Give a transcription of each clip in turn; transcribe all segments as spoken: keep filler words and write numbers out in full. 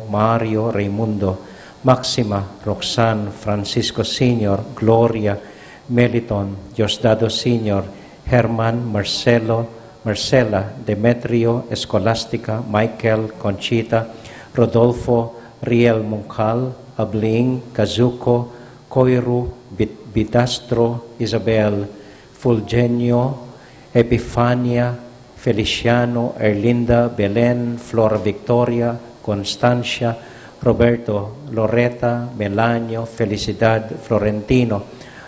Mario, Raimundo, Maxima, Roxanne, Francisco Senior, Gloria, Meliton, Diosdado Senior, Herman, Marcelo, Marcela, Demetrio, Escolastica, Michael, Conchita, Rodolfo, Riel Mungkal, Abling, Kazuko, Koiru, Bit-, Bitastro, Isabel, Fulgenio, Epifania, Feliciano, Erlinda, Belen, Flora Victoria, Constancia, Roberto, Loreta, Melanio, Felicidad, Florentino,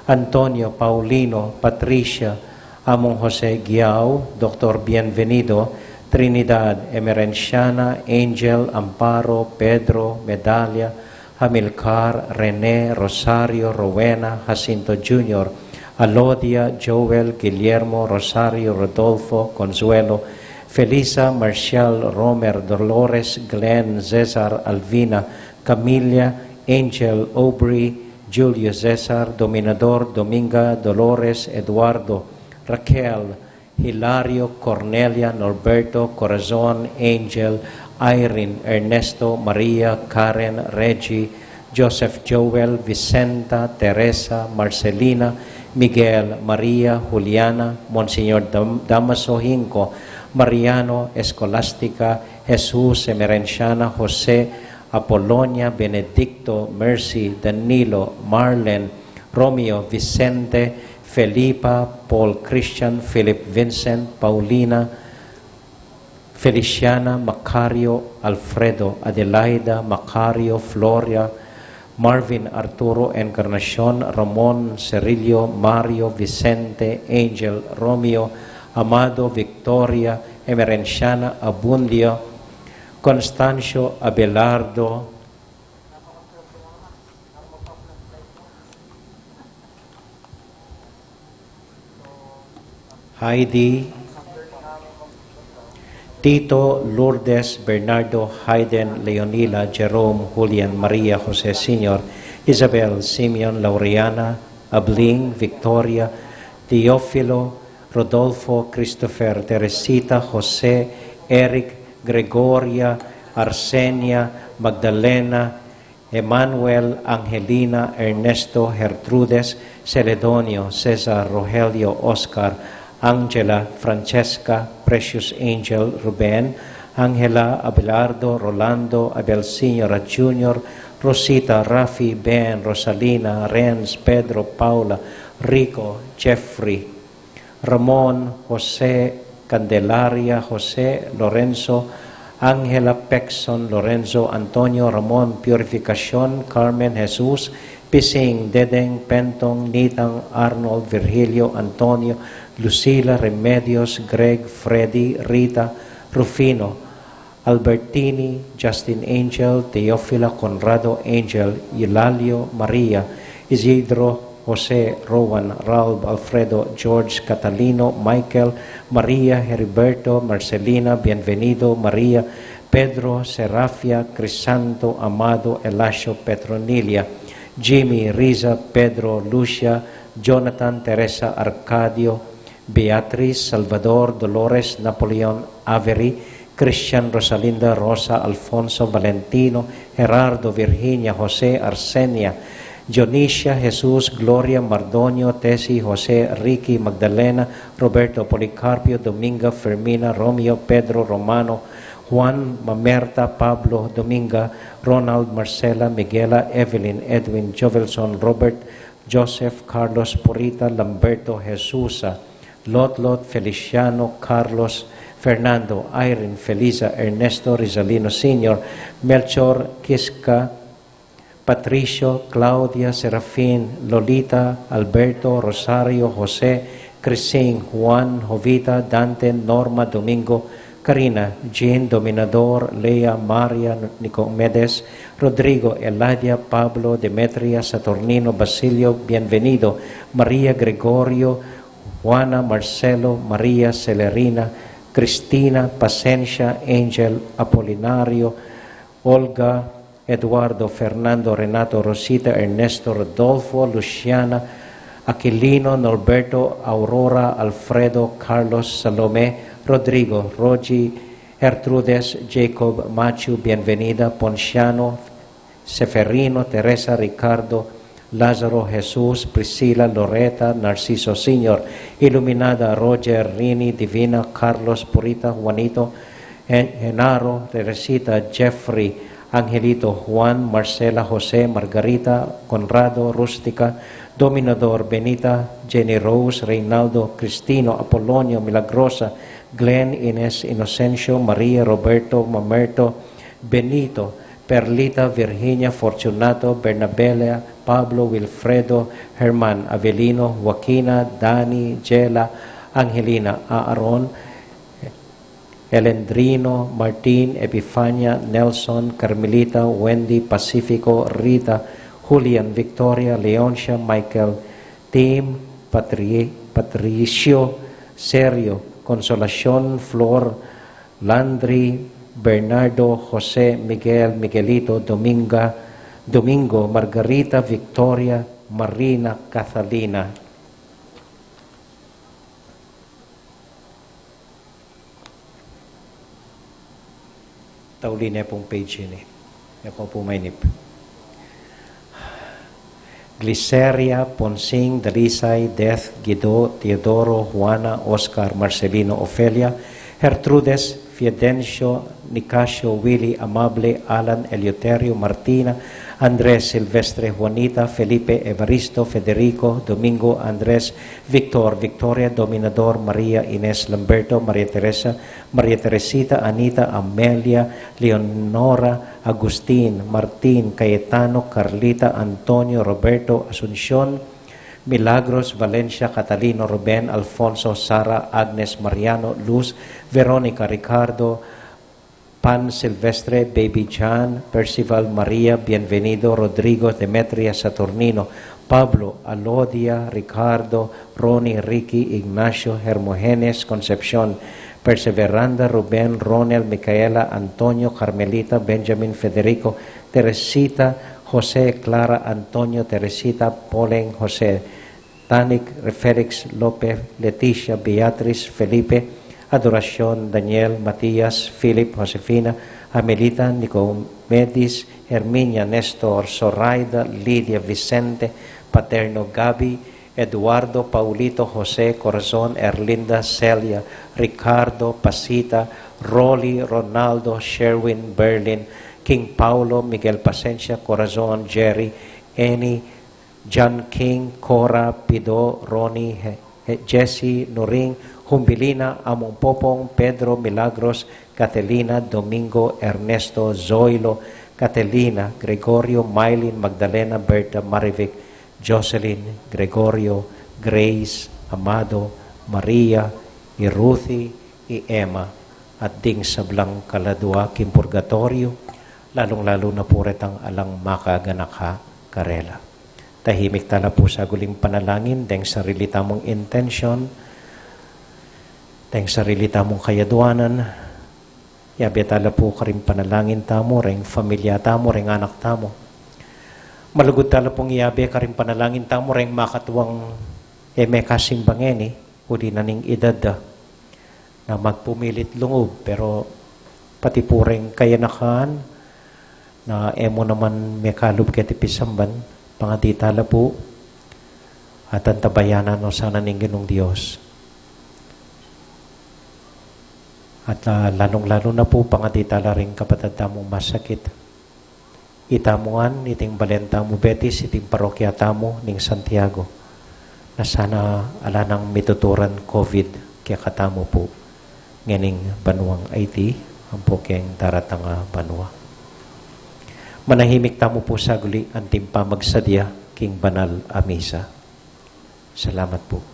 Antonio, Paulino, Patricia, Among Jose Guiao, Doctor Bienvenido, Trinidad, Emerenciana, Angel, Amparo, Pedro, Medalia, Amilcar, Rene, Rosario, Rowena, Jacinto Junior, Alodia, Joel, Guillermo, Rosario, Rodolfo, Consuelo, Felisa, Marcial, Romer, Dolores, Glenn, Cesar, Alvina, Camilla, Angel, Aubrey, Julio, Cesar, Dominador, Dominga, Dolores, Eduardo, Raquel, Hilario, Cornelia, Norberto, Corazon, Angel, Irene, Ernesto, Maria, Karen, Reggie, Joseph, Joel, Vicenta, Teresa, Marcelina, Miguel, Maria, Juliana, Monsignor Dam-, Damaso Hinco, Mariano, Escolastica, Jesus, Emerenciana, Jose, Apolonia, Benedicto, Mercy, Danilo, Marlen, Romeo, Vicente, Felipa, Paul, Christian, Philip, Vincent, Paulina, Feliciana, Macario, Alfredo, Adelaida, Macario, Floria, Marvin, Arturo, Encarnacion, Ramon, Cerilio, Mario, Vicente, Angel, Romeo, Amado, Victoria, Emerenciana, Abundio, Constancio, Abelardo, Heidi, Tito, Lourdes, Bernardo, Hayden, Leonila, Jerome, Julian, Maria, Jose Senior, Isabel, Simeon, Laureana, Abling, Victoria, Teofilo, Rodolfo, Christopher, Teresita, Jose, Eric, Gregoria, Arsenia, Magdalena, Emmanuel, Angelina, Ernesto, Gertrudes, Celedonio, Cesar, Rogelio, Oscar, Angela, Francesca, Precious Angel, Ruben, Angela, Abelardo, Rolando, Abel Senior at Junior, Rosita, Rafi, Ben, Rosalina, Renz, Pedro, Paula, Rico, Jeffrey, Ramon, Jose, Candelaria, Jose, Lorenzo, Angela, Pexon, Lorenzo, Antonio, Ramon, Purificacion, Carmen, Jesus, Pising, Dedeng, Pentong, Nitang, Arnold, Virgilio, Antonio, Lucila, Remedios, Greg, Freddy, Rita, Rufino, Albertini, Justin Angel, Teofila, Conrado, Angel, Eulalio, Maria, Isidro, Jose, Rowan, Ralph, Alfredo, George, Catalino, Michael, Maria, Heriberto, Marcelina, Bienvenido, Maria, Pedro, Serafia, Crisanto, Amado, Elasio, Petronilia, Jimmy, Riza, Pedro, Lucia, Jonathan, Teresa, Arcadio, Beatriz, Salvador, Dolores, Napoleon, Avery, Christian, Rosalinda, Rosa, Alfonso, Valentino, Gerardo, Virginia, Jose, Arsenia, Dionisia, Jesus, Gloria, Mardonio, Tesi, Jose, Ricky, Magdalena, Roberto, Policarpio, Dominga, Fermina, Romeo, Pedro, Romano, Juan, Mamerta, Pablo, Dominga, Ronald, Marcela, Miguela, Evelyn, Edwin, Jovelson, Robert, Joseph, Carlos, Purita, Lamberto, Jesusa, Lotlot, Feliciano, Carlos, Fernando, Irene, Felisa, Ernesto, Rizalino Senior, Melchor, Quisca, Patricio, Claudia, Serafin, Lolita, Alberto, Rosario, Jose, Crising, Juan, Jovita, Dante, Norma, Domingo, Karina, Jean, Dominador, Lea, Maria, Nicomedes, Rodrigo, Eladia, Pablo, Demetria, Saturnino, Basilio, Bienvenido, Maria, Gregorio, Juana, Marcelo, Maria, Celerina, Cristina, Pasensia, Angel, Apolinario, Olga, Eduardo, Fernando, Renato, Rosita, Ernesto, Rodolfo, Luciana, Aquilino, Norberto, Aurora, Alfredo, Carlos, Salome, Rodrigo, Rogi, Gertrudes, Jacob, Machu, Bienvenida, Ponciano, Seferino, Teresa, Ricardo, Lazaro, Jesus, Priscila, Loreta, Narciso, Senior, Iluminada, Roger, Rini, Divina, Carlos, Purita, Juanito, Gen-, Genaro, Teresita, Jeffrey, Angelito, Juan, Marcela, Jose, Margarita, Conrado, Rustica, Dominador, Benita, Jenny Rose, Reynaldo, Cristino, Apolonio, Milagrosa, Glenn, Ines, Inocencio, Maria, Roberto, Mamerto, Benito, Perlita, Virginia, Fortunato, Bernabela, Pablo, Wilfredo, Herman, Avelino, Joaquina, Dani, Jela, Angelina, Aaron, Elendrino, Martin, Epifania, Nelson, Carmelita, Wendy, Pacifico, Rita, Julian, Victoria, Leoncia, Michael, Tim, Patri-, Patricio, Sergio, Consolacion, Flor, Landry, Bernardo, Jose, Miguel, Miguelito, Dominga, Domingo, Margarita, Victoria, Marina, Catalina. Tauli ne pung page ini. E ko pu mainip. Gliceria, Ponsing, Dalisay, Death, Guido, Teodoro, Juana, Oscar, Marcelino, Ofelia, Gertrudes, Fidencio, Nicasio, Willy, Amable, Alan, Eleuterio, Martina, Andres, Silvestre, Juanita, Felipe, Evaristo, Federico, Domingo, Andres, Victor, Victoria, Dominador, Maria, Ines, Lamberto, Maria Teresa, Maria Teresita, Anita, Amelia, Leonora, Agustin, Martin, Cayetano, Carlita, Antonio, Roberto, Asuncion, Milagros, Valencia, Catalino, Ruben, Alfonso, Sara, Agnes, Mariano, Luz, Veronica, Ricardo, Pan, Silvestre, Baby John, Percival, Maria, Bienvenido, Rodrigo, Demetria, Saturnino, Pablo, Alodia, Ricardo, Ronnie, Ricky, Ignacio, Hermogenes, Concepcion, Perseveranda, Ruben, Ronel, Micaela, Antonio, Carmelita, Benjamin, Federico, Teresita, Jose, Clara, Antonio, Teresita, Poleng, Jose, Tanik, Felix, Lope, Leticia, Beatriz, Felipe, Adoracion, Daniel, Matias, Philip, Josefina, Amelita, Nicomedis, Herminia, Nestor, Zoraida, Lidia, Vicente, Paterno, Gabi, Eduardo, Paulito, Jose, Corazon, Erlinda, Celia, Ricardo, Pasita, Rolly, Ronaldo, Sherwin, Berlin, King Paulo, Miguel, Pasensia, Corazon, Jerry, Annie, John, King, Cora, Pido, Ronnie, He-, He-, Jesse, Nuring, Humbilina, Among Popong, Pedro, Milagros, Catalina, Domingo, Ernesto, Zoilo, Catalina, Gregorio, Mylene, Magdalena, Berta, Marivic, Jocelyn, Gregorio, Grace, Amado, Maria, i Ruthie, i Emma, at ding sablang kaladua king purgatoryo, lalung-lalu na pu retang alang makaganaka karela. Tahimik tala pu sa guling panalangin, deng sarili tamung intensyon, deng sarili tamung kayaduanan, yabe tala pu karing panalangin tamu, reng familia tamu, reng anak tamu. Malugud tala pung yabe karing panalangin tamu, reng makatuang e mekasimbang ngeni, uli na ning idad da. Na magpumilit lungub, pero pati pu reng kayanakan, na e mu naman mekalub keti pisamban, pangadi tala pu, at antabayanan no sana ning Ginung Dios. At, ah, lalung-lalu na pu, pangadi tala ring kapatad tamung masakit. Itamu ngan, iting balen tamu Betis, iting parokya tamu ning Santiago, na sana ala nang mituturan COVID kekatamu pu ngening banuang iti, ampo keng daratang a banua. Manahimik tamu pu saguli anting pamagsadya king banal a misa. Salamat pu.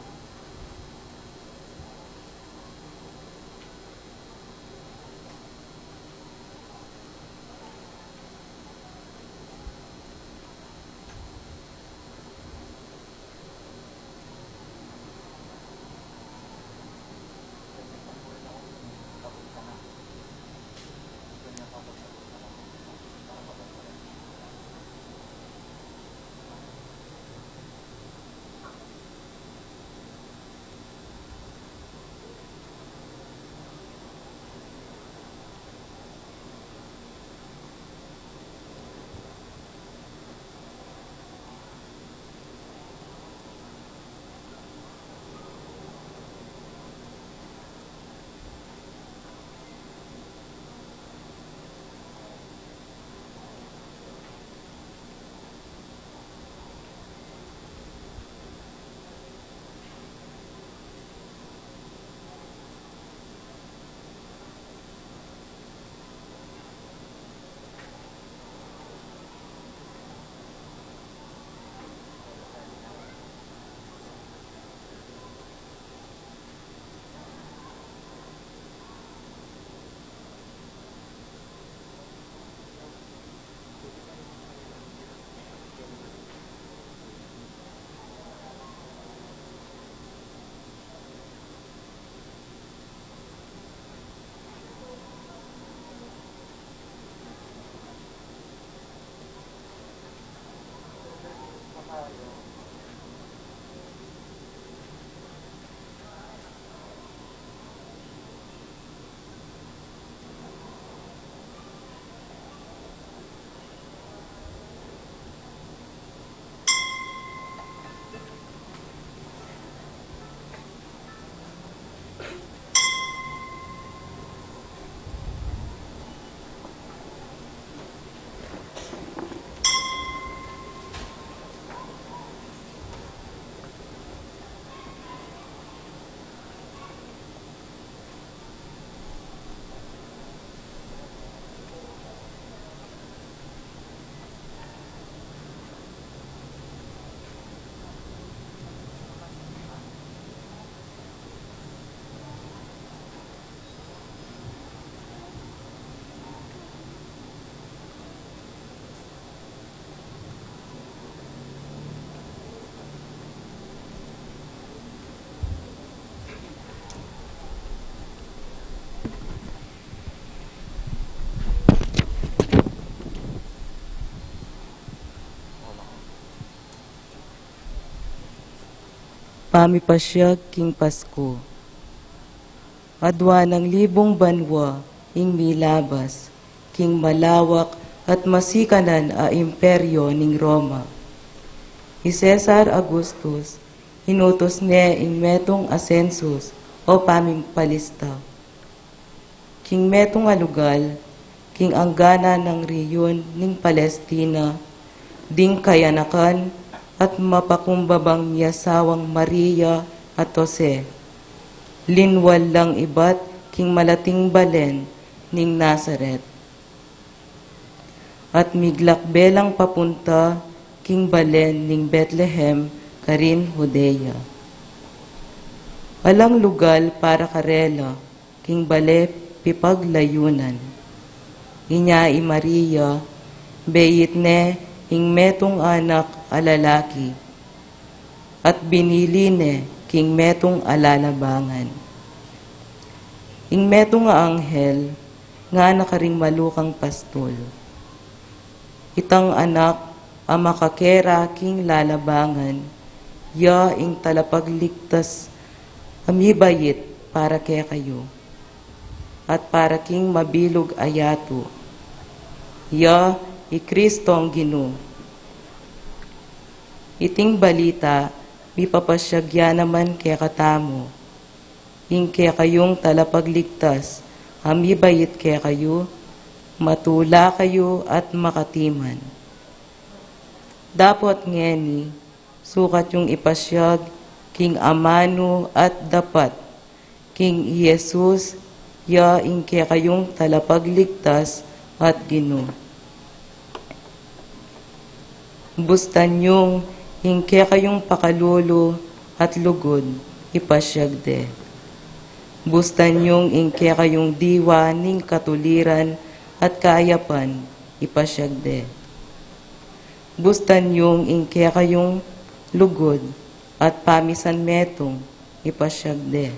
Pamipasyag king Pasku. Adwa nang libung banua ing milabas king malawak at masikanan a imperyo ning Roma. I Cesar Augustus inutus ne ing metung a sensus o pamipalista king metung a lugal king angganan nang riyun ning Palestina, ding kayanakan at mapakumbabang miasawang Maria at Jose, linwal lang ibat king malating balen ning Nazaret. At miglakbe lang papunta king balen ning Betlehem karin Judea. Alang lugal para karela king bale pipaglayunan. Inya i Maria, beit ne ing metung anak a lalaki, at binili ne king metung a lalabangan. Ing metung a anghel ngana karing malukang pastul, itang anak a makakera king lalabangan, ya ing talapagligtas a mibait para kekayu at para king mabilug a yatu. Ya i Kristong Ginu. Iting balita mipapasyag ya naman kekatamu, ing kekayung talapagligtas a mibait kekayu, matula kayu at makatiman. Dapot ngeni, sukat yung ipasyag king amanu at dapat king i Jesus, ya ing kekayung talapagligtas at Ginu. Bustan yung ing kekayung pakalulu at lugud ipasyag de. Bustan yung ing kekayung diwa ning katuliran at kayapan ipasyag de. Bustan yung ing kekayung lugud at pamisan metung ipasyag de.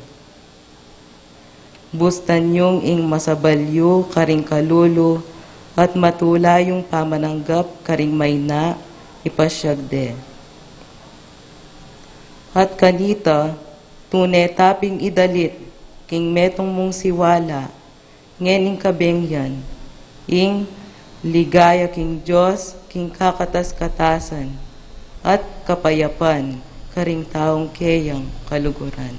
Bustan yung ing masabal yu karing kalulu at matula yung pamananggap karing maina ipasyag de. At kanita, tune taping idalit king metung mung siwala ngening kabengyan, ing ligaya king Dios king kakatas-katasan at kapayapan karing taung keyang kaluguran.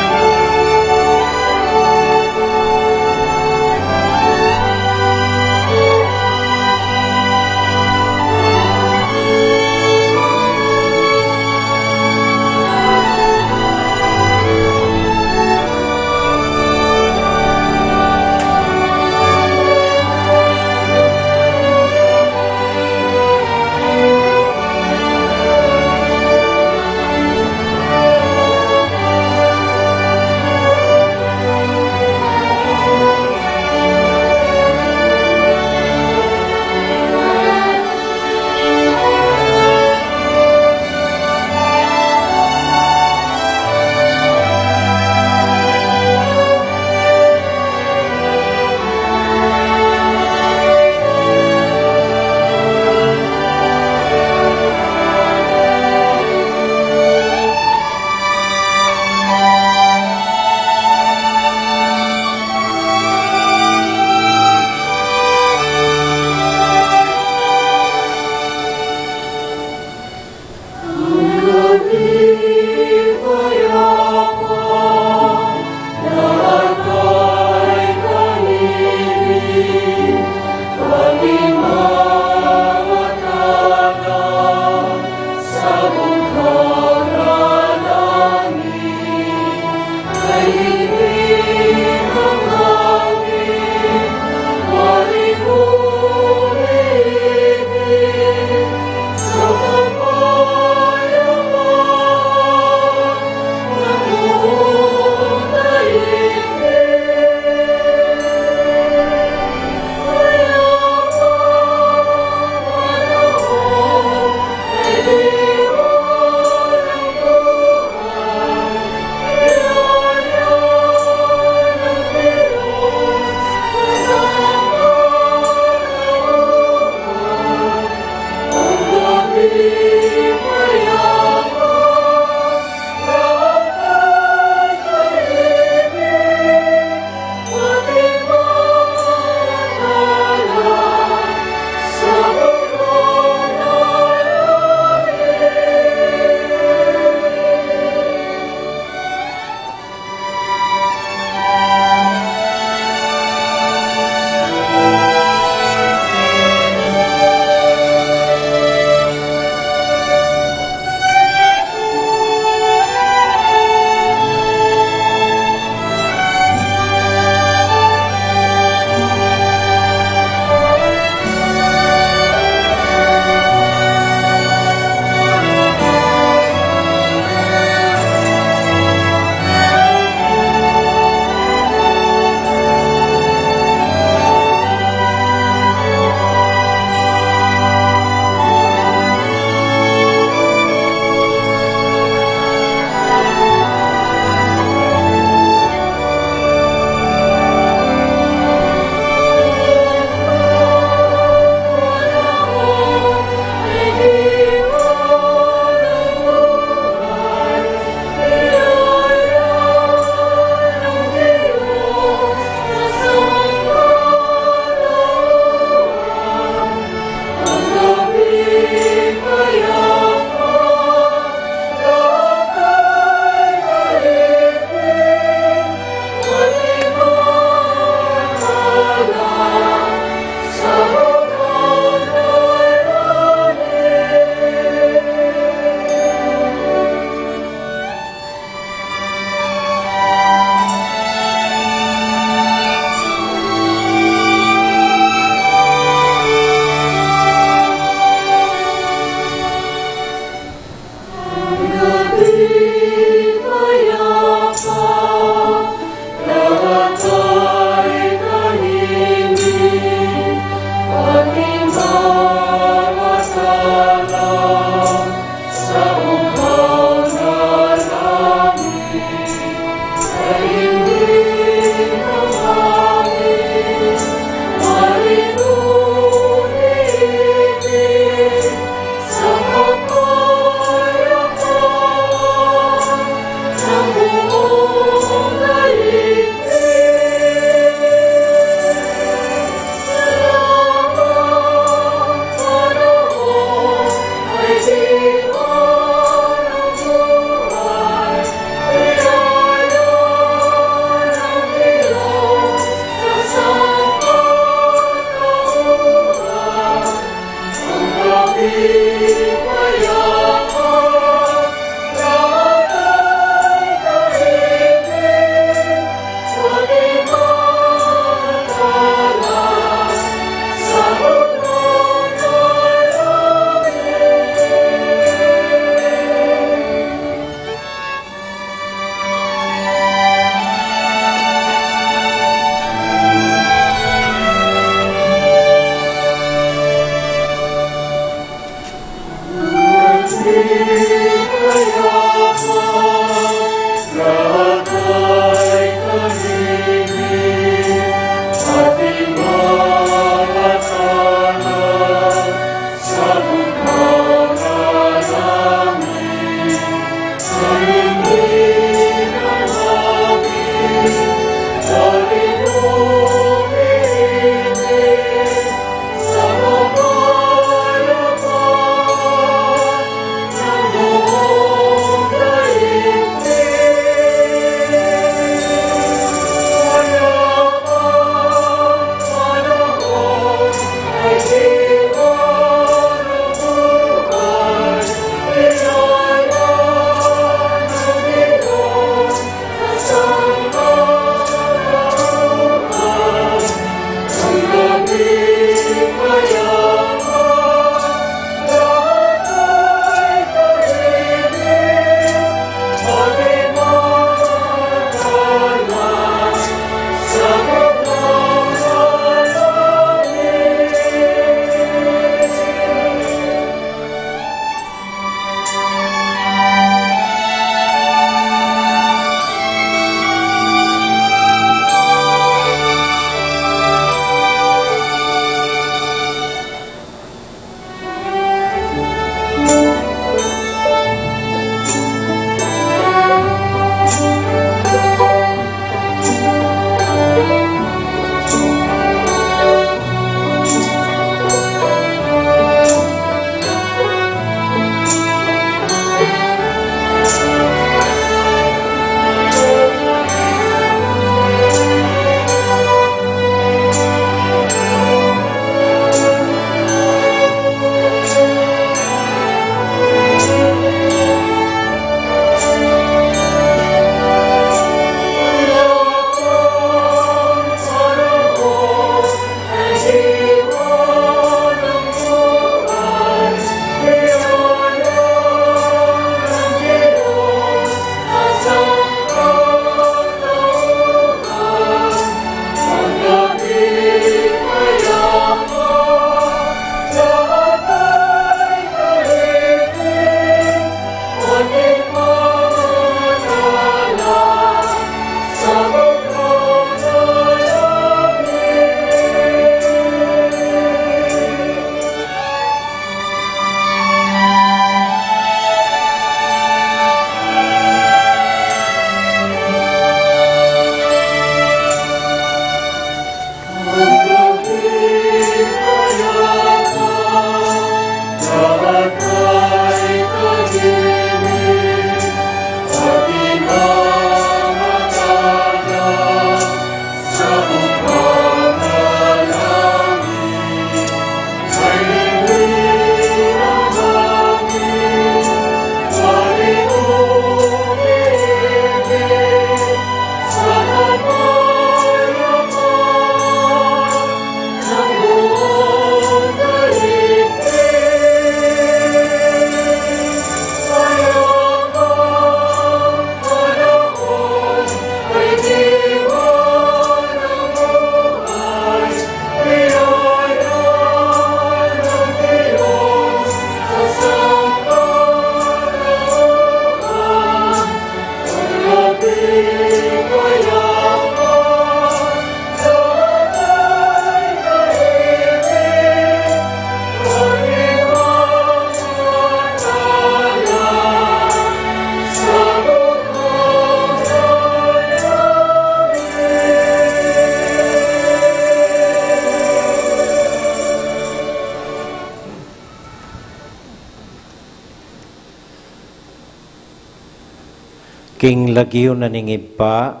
Ing lagyu na ning Ibpa,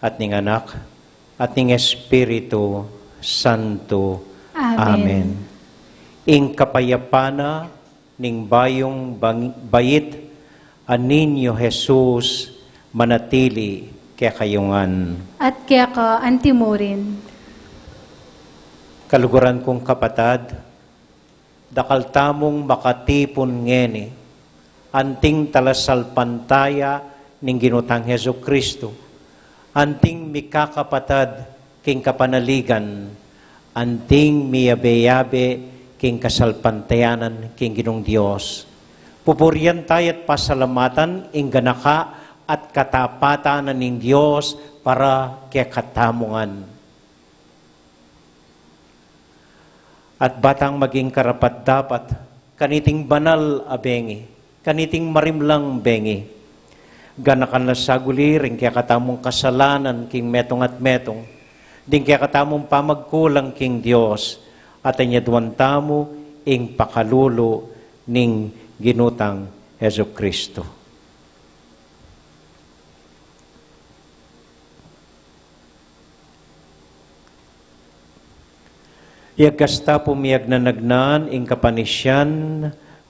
at ning Anak, at ning Espiritu Santo. Amen. Amen. Ing kapayapan na ning bayung bang-, bait a Niño Jesus manatili kekayu ngan. At keka antimu rin. Kaluguran kung kapatad, dakal tamung makatipun ngeni, anting talasalpantaya ning Ginu tang Jesucristo, anting mikakapatad king kapanaligan, anting miyabe-yabe king kasalpantayanan king Ginung Dios. Pupurian taya't pasalamatan ing ganaka at katapatan na ning Dios para kekatamu ngan. At ba tang maging karapat-dapat kaniting banal a bengi, kaniting marimlang bengi, ganakan la saguli ring kekatamung kasalanan king metung at metung, ding kekatamung pamagkulang king Dios, at anyaduan tamu ing pakalulu ning Ginu tang Jesucristo. Iyagkas ta pu miyagnanagnan ing kapanisian,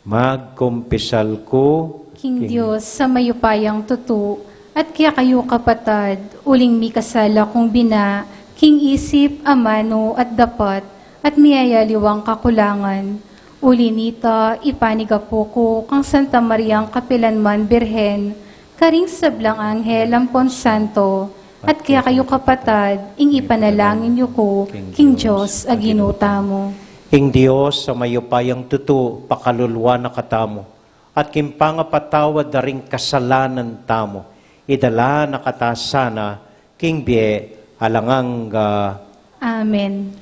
magkumpisal ku king Dios a mayupayang tutu, at kekayu kapatad, uling mikasala kung bina, king isip, amanu, at dapat, at miyayaliwang kakulangan. Uli nita, ipanigapu ku kang Santa Mariang kapilanman Birhen, karing sablang anghel ampon santo, at kekayu kapatad, ing ipanalangin yu ku king Dios a Ginu tamu. Ing Dios a mayupayang tutu pakaluluan na katamu, at king pangapatawad da ring kasalanan tamu, idala na kata sana king bie alang angga. Amen.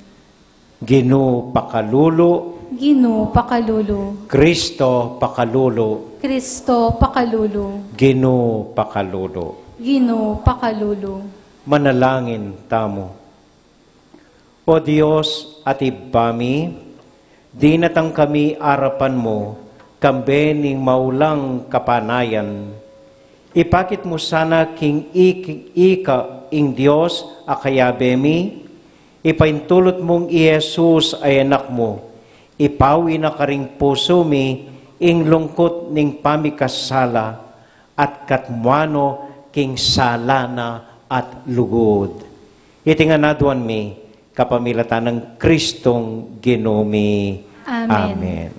Ginu pakalulu. Ginu pakalulu. Kristo pakalulu. Kristo pakalulu. Ginu pakalulu. Ginu pakalulu. Manalangin tamu. O Dios at Ibpa mi, dinatang kami arapan mu, kambe ning maulang kapanayan. Ipakit mu sana king ik-, ika ing Dios a kayabe mi, ipaintulut mung i Jesus a Anak mu, ipawi na karing pusu mi ing lungkut ning pamikasala, at katmuan no king sala na at lugud. Iti ngan aduan mi, kapamilatan nang Kristong Ginu mi. Amen. Amen.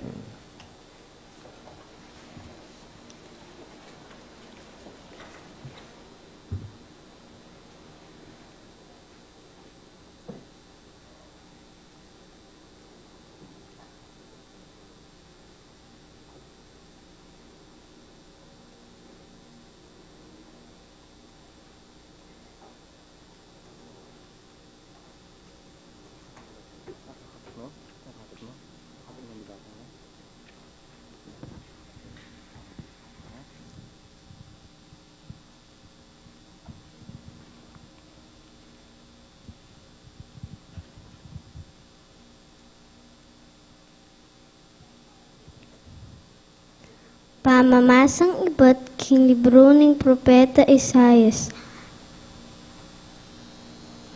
Pamamasang ibat king libru ning propeta Isaias.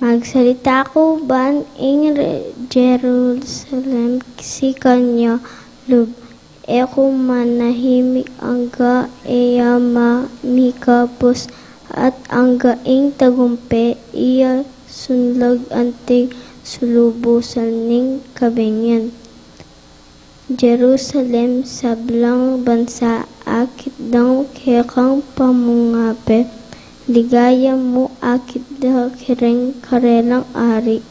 Magsalita ku ban ing re-, Jerusalem, sikan ya lub, e ku manahimik angga e ya ma-, mikabus, at angga ing tagumpe iya sunlag anting sulubusan ning kabengian. Jerusalem, sablang bansa, akit dang kekang pamungape, ligaya mu akit da kereng karelang ari.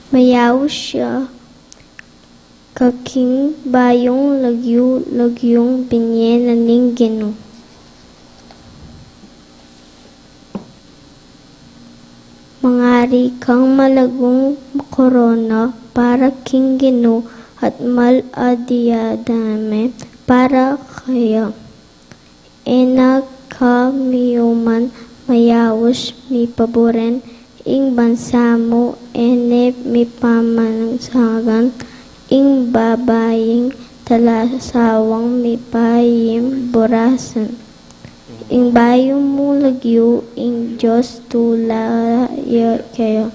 Mayaus ya kaking bayung lagyu, lagyung binie na ning Ginu. Mangari kang malagung korona para king Ginu at mal a diadema para kaya. E na ka miyuman mayaus, mipaburen ing bansa mu, e ne mipamansagan ing babaing talasawang mipayim burasan. Ing bayu mung lagyu, ing Dios tula ya keka.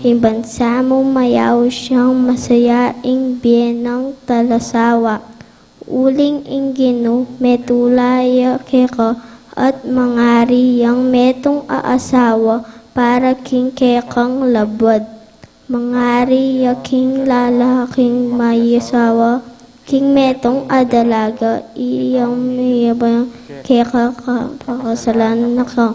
Ing bansa mu mayaus yang masaya, ing bie nang talasawa. Uling ing Ginu metula ya keka, at mangari yang metung a asawa para king kekang labad. Mangari ya king lalaking mayasawa king metung a dalaga, iyang miyabang keka kapakasalan na ka.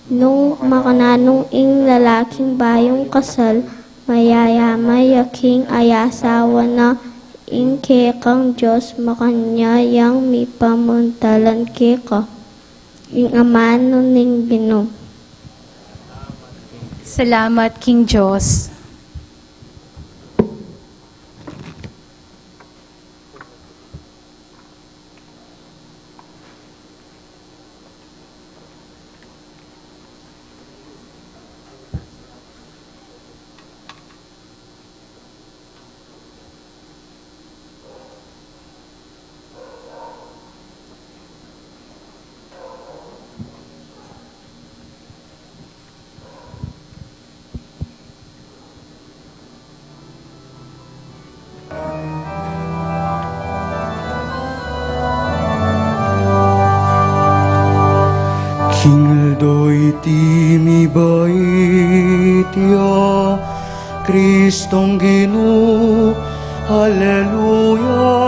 Nung makananu ing lalaking bayung kasal, mayayaman ya king ayasawa na, ing kekang Dios makanyan yang mipamantalan keka. Ing amanu ning Ginu. Salamat king Dios. King aldo iti mibait ya Kristong Ginu, Aleluya,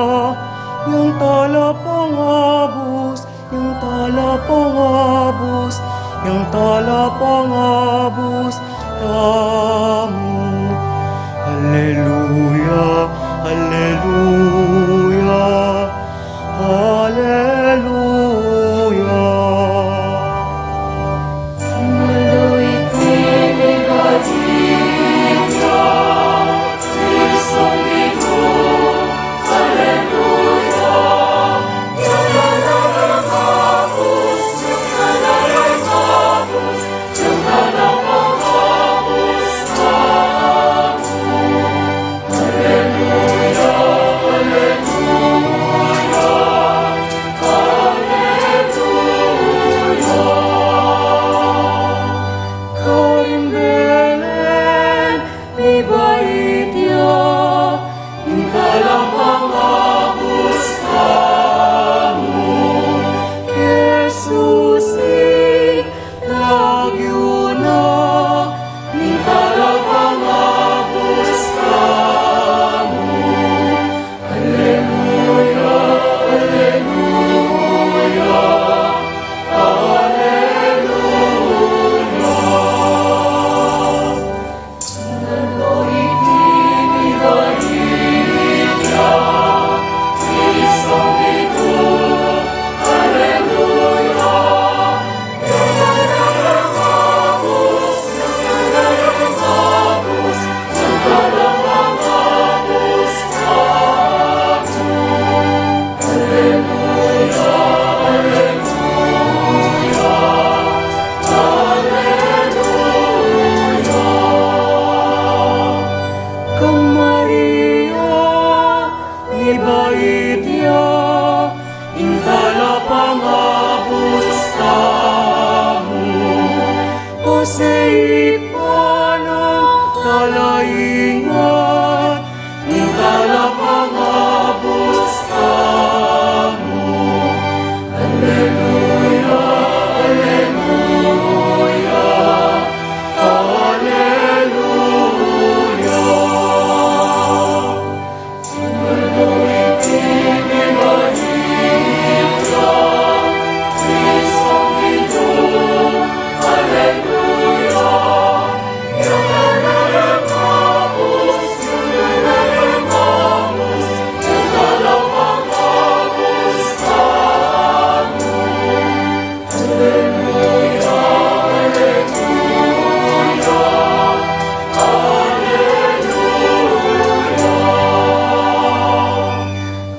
yang talapangabus, yang talapangabus, yang talapangabus tamu. Aleluya, aleluya, aleluya. Karing Belen, mibait ya, ing talapangabus tamu, Jesus, ing lagyu na, ing talapangabus tamu. Aleluya, aleluya, aleluya. Kang Maria, mibait ya, ing talapangabus tamu, Jose, ibpa nang talaingat, ing talapangabus tamu. Aleluya, aleluya, aleluya.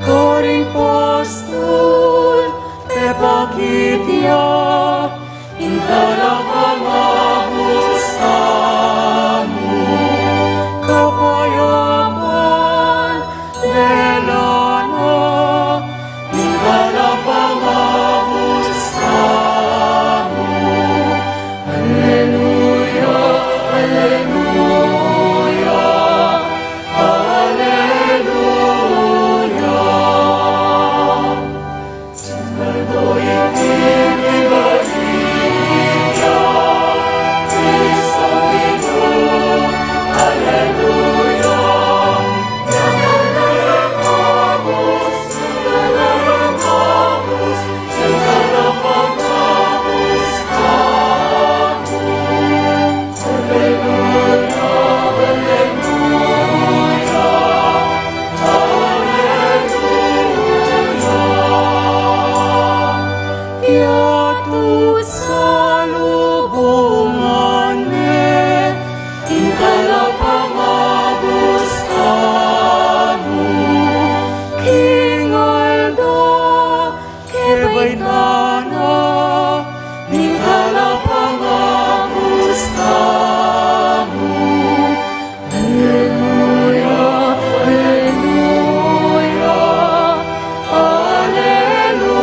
Karing pastul, pepakit ya, ing talapangabus tamu, kapayapan, lelan Yatu salubungan ne, ing talapangabus tamu, king aldo kebaitan na, ning talapangabus tamu. Aleluya, aleluya, aleluya.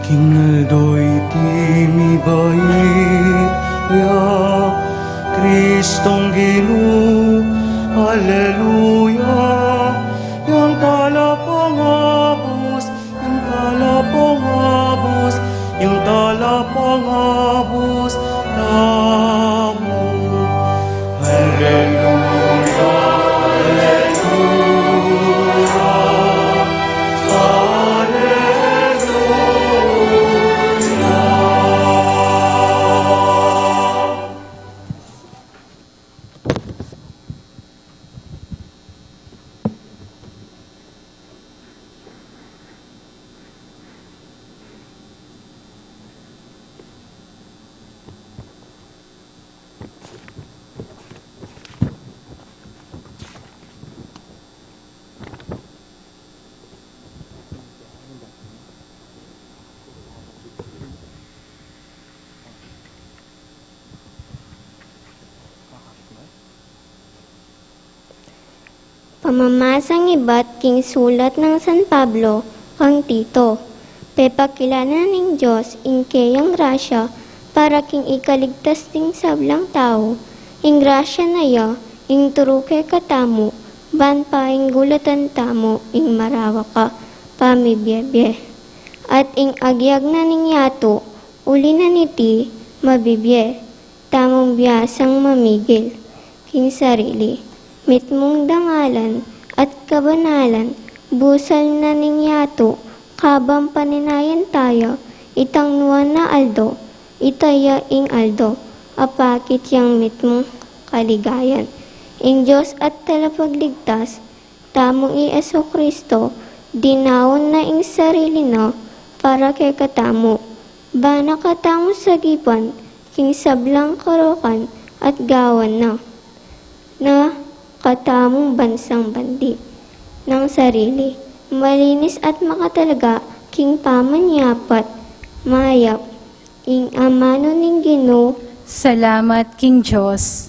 King aldo iti mibait ya Kristong Ginu, aleluya. Yang talapangabus, yang talapangabus, yang talapangabus tamu. Aleluya, aleluya, aleluya. Pamamasang ibat king sulat nang San Pablo kang Tito. Pepakilala ning Dios ing keyang grasya para king ikaligtas ding sablang tau. Ing grasya na ya ing turu kekatamu, ban painggulatan tamu ing marawak a pamibiebie. At ing agyag na ning yatu, uli na niti, mabibie tamung biasang mamigil king sarili. Mitmung dangalan at kabanalan, busal na ning yatu, kabang paninayan taya itang nuan a aldo. Ita ya ing aldo a pakit yang mitmung kaligayan. Ing Dios at Talapagligtas tamung i Jesucristo, dinaun na ing sarili na para kekatamu, bana katamu sagipan king sablang karukan at gawan na, na katamung bansang bandi nang sarili, malinis at makatalaga king pamanyapat, mayap ing amanu ning Ginu. Salamat king Dios.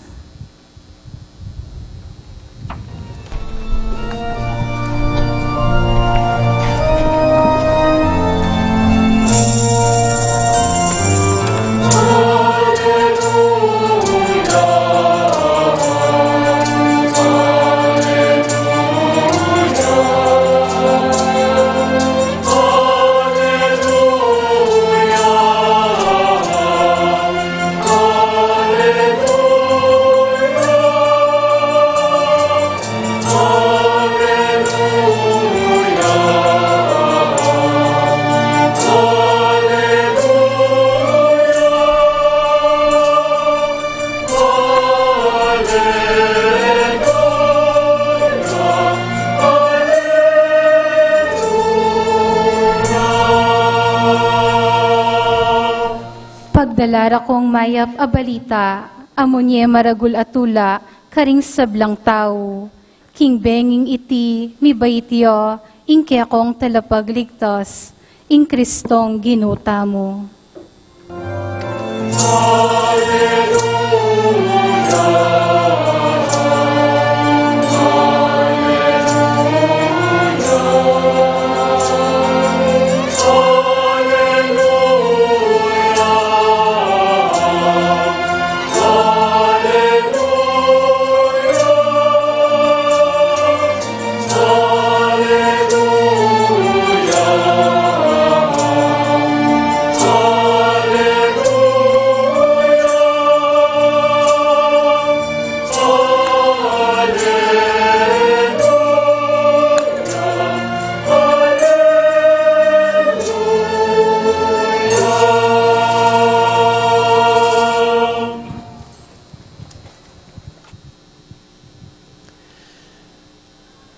Pagdala ra kung mayap a balita, amu ne maragul a tula karing sablang tau. King benging iti, mibait ya ing kekong Talapagligtas, ing Kristong Ginu tamu.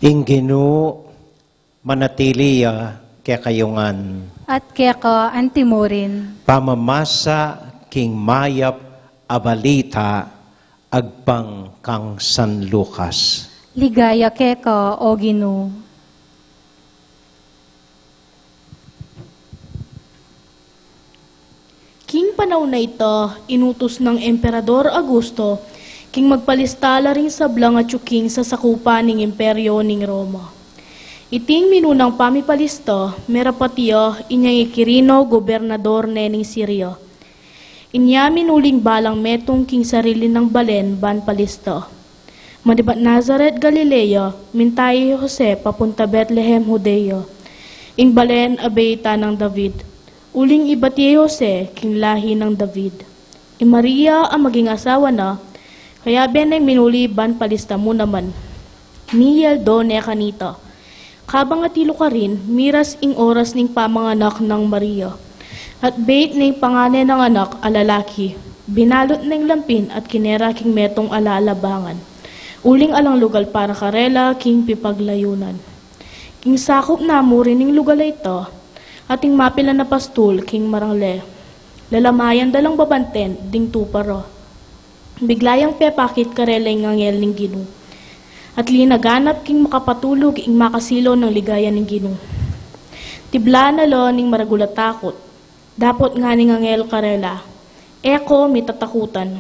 Ing Ginu manatili ya kekayu ngan. At keka antimurin. Pamamasa king mayap a balita agpang kang San Lucas. Ligaya keka, O Ginu. King panaun a ita, inutus nang Emperador Augusto king magpalista la ring sablang atyu king sasakupan ning imperyo ning Roma. Iting minunang pamipalista, merapat ya inyang i Quirino, gobernador ne ning Siria. Inya minuling balang metung king sarili nang balen ban palista. Manibat Nazaret, Galilea, minta i Jose papunta Betlehem, Judea, ing balen a beit nang David, uling ibat i Jose king lahi nang David. I Maria a maging asawa na, kayabe neng minuli ban palista mu naman. Miyaldo ne kanita. Kabang atilu karin, miras ing oras ning pamanganak nang Maria. At beit neng pangane nang anak a lalaki, binalut neng lampin at kinera king metung a lalabangan, uling alang lugal para karela king pipaglayunan. King sakup na mu rin ning lugal a ita, ating mapilan a pastul king marangle. Lalamayan da lang babanten ding tupa ra. Bigla yang pepakit karela ing angel ning Ginu. At linaganap king makapatulug ing makasilaw nang ligaya ning Ginu. Tibla na la ning maragul a takut. Dapot ngana ning angel karela, "E ko mitatakutan."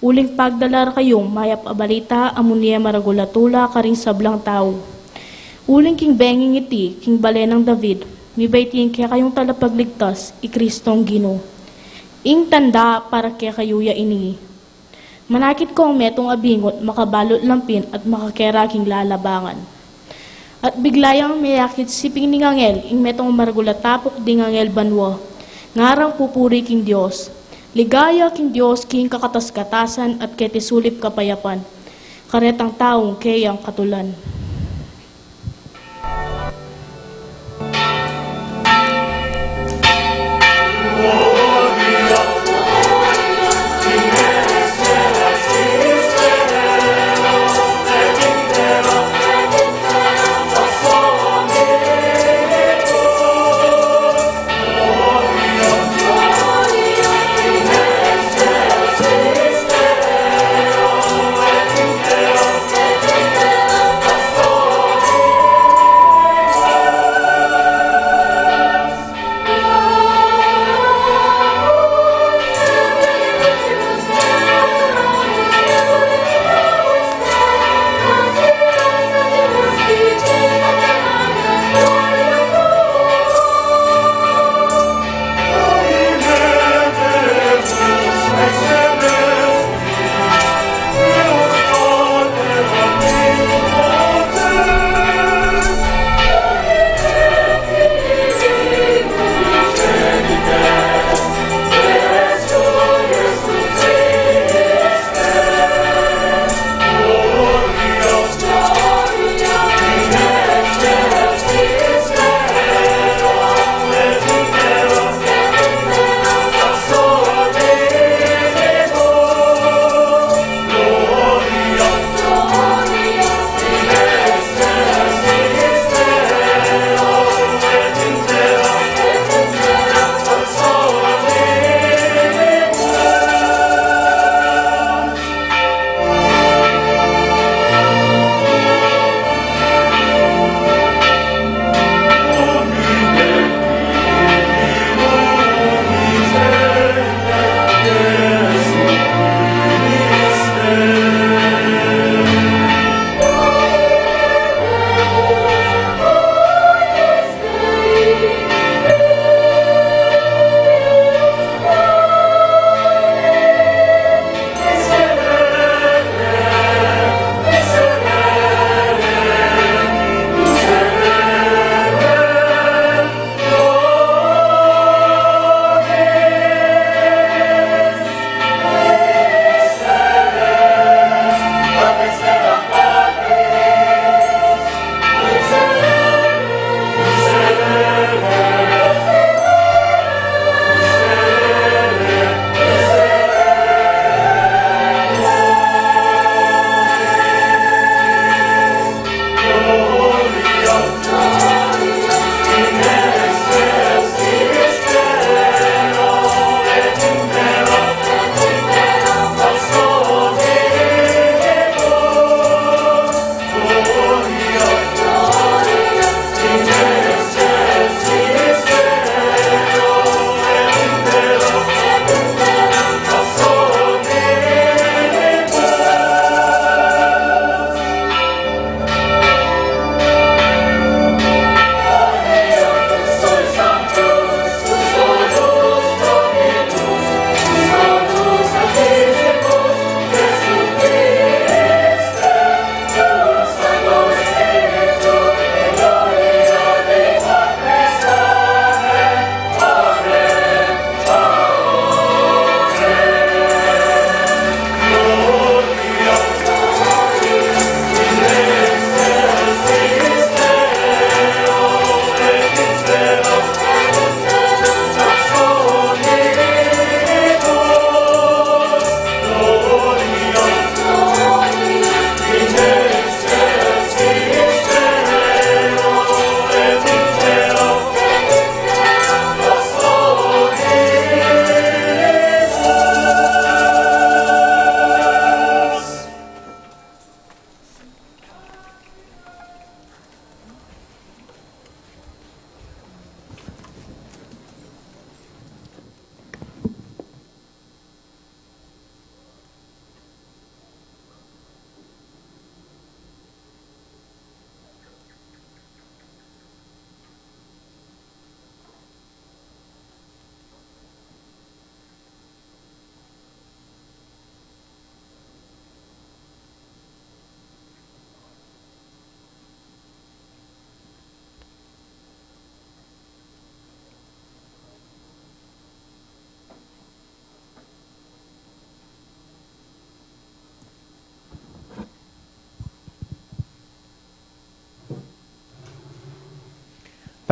Uling pagdala ra kayung mayap a balita a munie maragul a tula karing sablang tau. Uling king benging iti, king bale nang David, mibait ing kekayung talapagligtas, i Kristong Ginu. Ing tanda para kekayu ya ini. Manakit kong metung a bingut makabalut lampin at makakera king lalabangan. At bigla yang meyakit siping ning angel ing metung a maragul a tapuk ding angel banua, ngarang pupuri king Dios. Ligaya king Dios king kakatas-katasan at keti sulip kapayapan. Karetang taung keyang katulan.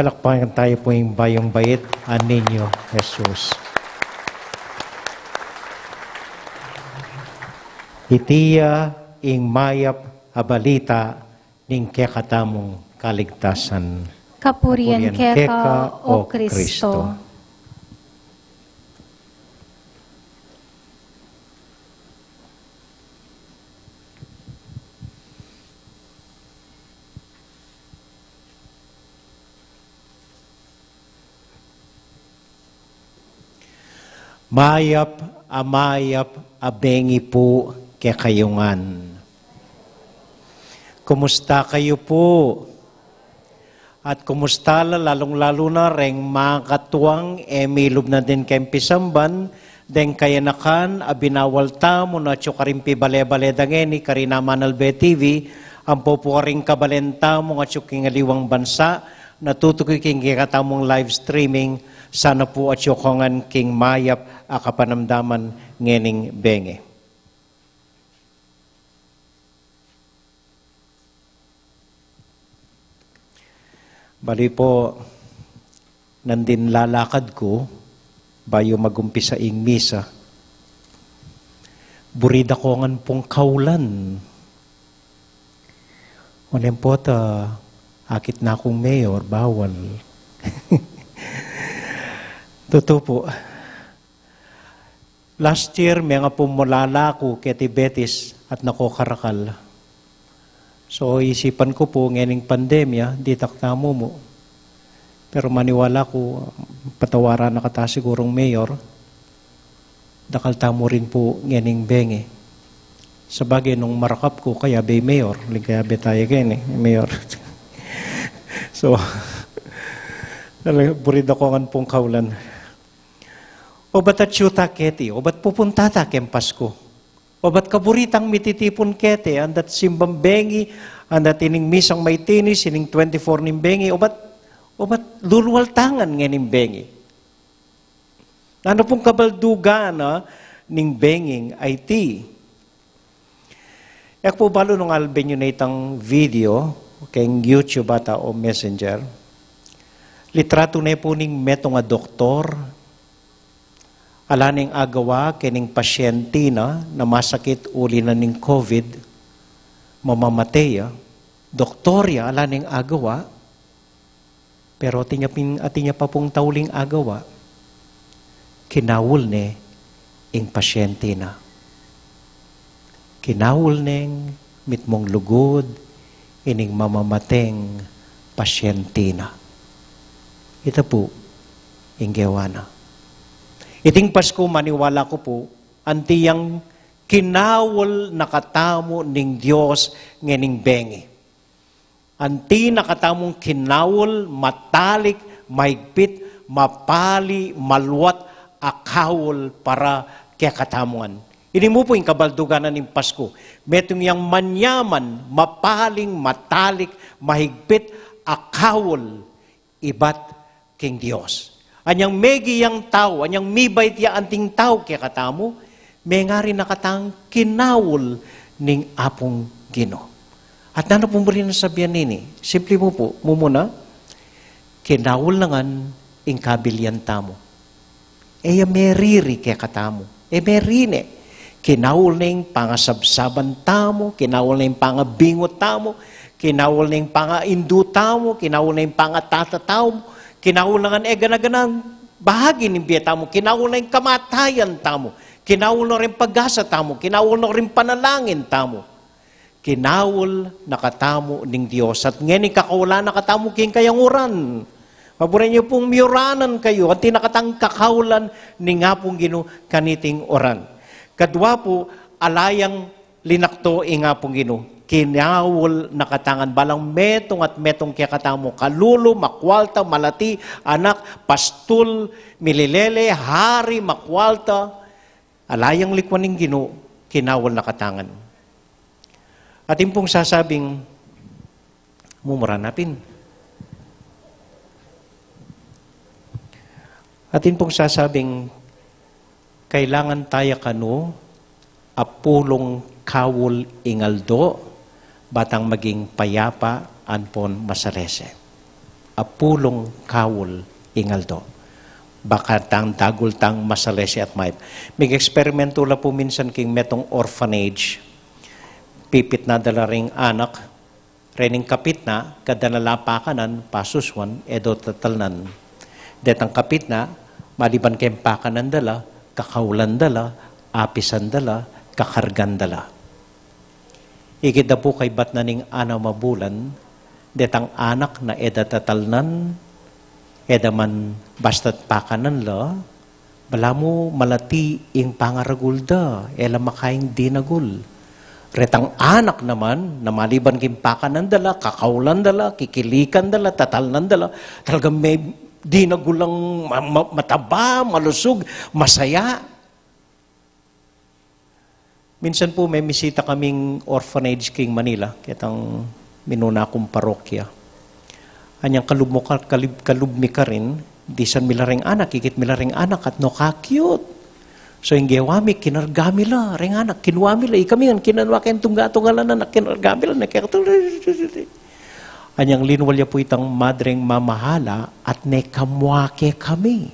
Palakpakan tayu pu ing bayung bait a Niño Jesus. Iti ya ing mayap a balita ning kekatamung kaligtasan. Kapurian keka, O Kristo. Mayap a mayap a bengi pu kekayu ngan. Kumusta kayu pu? At kumusta la, lalung-lalu na reng makatuang e milub na din keng pisamban, deng kayanakan a binawal tamu na atyu karing pibale-bale da ngeni karing Manalbe T V, ampo pu karing kabalen tamu ngan atyu king aliwang bansa, natutuki king kekatamung live streaming, sana pu atyu ko ngan king mayap a kapanamdaman ngening bengi. Bali po, nandin lalakad ku, bayu magumpisa ing misa, buri da ko ngan pung kaulan. Onen po ta, akit na kung mayor, bawal. Tutu pu. Last year, menga pung mulala ku keti Betis at nakokarakal. So, isipan ku pu, ngening pandemya, ditak tamu mu. Pero maniwala ku, patawaran na kata sigurung mayor, dakal tamu rin pu ngening bengi. Sabagay, nung marakap ku, kayabe mayor, ling kayabe tayu keni, mayor. So, talaga, buri da ko ngan pung kaulan. Obat atyu ta keti, obat pupunta ta keng Pasku. Obat kaburi tang mititipun keti, andat simbang bengi, andat ining misang maitinis, ining twenty-four ning bengi, obat, obat lulual ta ngan ngening bengi. Nanu pung kabaldugan na ning benging iti? E ku pu balu nung alben yu na itang video keng YouTube ata o Messenger. Litratu ne pu ning metung a doktor, ala neng agawa kening pasyente na, na masakit uli na ning COVID, mamamate ya, doktor ya, ala neng agawa, pero atin ya pin-, atin ya pa pung tauling agawa, kinaul ne ing pasyente na. Kinaul neng mitmung lugud ining mamamateng pasyente na. Ita pu ing gewa na. Iting Pasku, maniwala ku pu, anti yang kinaul na katamu ning Dios ngening bengi. Anti na katamung kinaul, matalik, mahigpit, mapali, maluat a kaul para kekatamu ngan. Ini mu pu ing kabaldugan na ning Pasku. Metung yang manyaman, mapaling, matalik, mahigpit a kaul ibat king Dios. Anyang megi yang tau, anyang mibait ya anting tau kekatamu, mengari na katang kinaul ning Apung Ginu. At nanu pung buri nang sabian nini? Simpli mu pu, mumuna, kinaul na ngan ing kabilian tamu. E ya meriri kekatamu. E merine. Kinaul ne ing pangasabsaban tamu, kinaul ne ing pangabingut tamu, kinaul ne ing pangaindu tamu, kinaul ne ing pangatata tamu, kinaul na ngan e gana-ganang bahagi ning bie tamu, kinaul na ing kamatayan tamu, kinaul na ring pag-asa tamu, kinaul na ring panalangin tamu. Kinaul na katamu ning Dios, at ngeni kakaulan na katamu king kayang uran. Maburen yu pung miuranan kayu, anti na katang kakaulan ning Apung Ginu kaniting uran. Kadua pu, ala yang linakto ing Apung Ginu. Kinaul na kata ngan balang metung at metung kekatamu, kalulu, makualta, malati, anak, pastul, mililele, hari, makualta, ala yang likuan ning Ginu, kinaul na kata ngan. Atin pung sasabing, mumura na pin. Atin pung sasabing, kailangan taya kanu a pulung kaul ing aldo, ba tang maging payapa ampon masalese. apulung kaul ing aldo. Baka tang dagul tang masalese at mayap. Mig-eksperimento la pu minsan king metung orphanage. Pipitna da la ring anak, rening kapitna, kadana la pakanan, pasusuan, e do tatalnan. Detang kapitna, maliban keng pakanan da la, kakaulan da la, apisan da la, kakargan da la. Ikit da pu kaybat na ning anam a bulan, detang anak na e da tatalnan, e da man basta't pakanan la, balamu malati ing pangaragul da, e la makaing dinagul. Retang anak naman, na maliban king pakanan da la, kakaulan da la, kikilikan da la, tatalnan da la, talagang me dinagul lang ma-, ma-, mataba, malusug, masaya. Minsan pu, memisita kaming orphanage king Manila, ketang minuna kung parokya. Anyang kalub mu ka-, kalub-, kalub mi karin, disan mi la reng anak, ikit mi la reng anak, at no ka-cute. So, ing gewa mi, kinarga mi la reng anak, kinua mi la, ikami ngan kinanua keng tungga-tungga la na, kinarga mi la, na kaya. Anyang linwal ya pu itang madreng mamahala, at ne kamua kekami.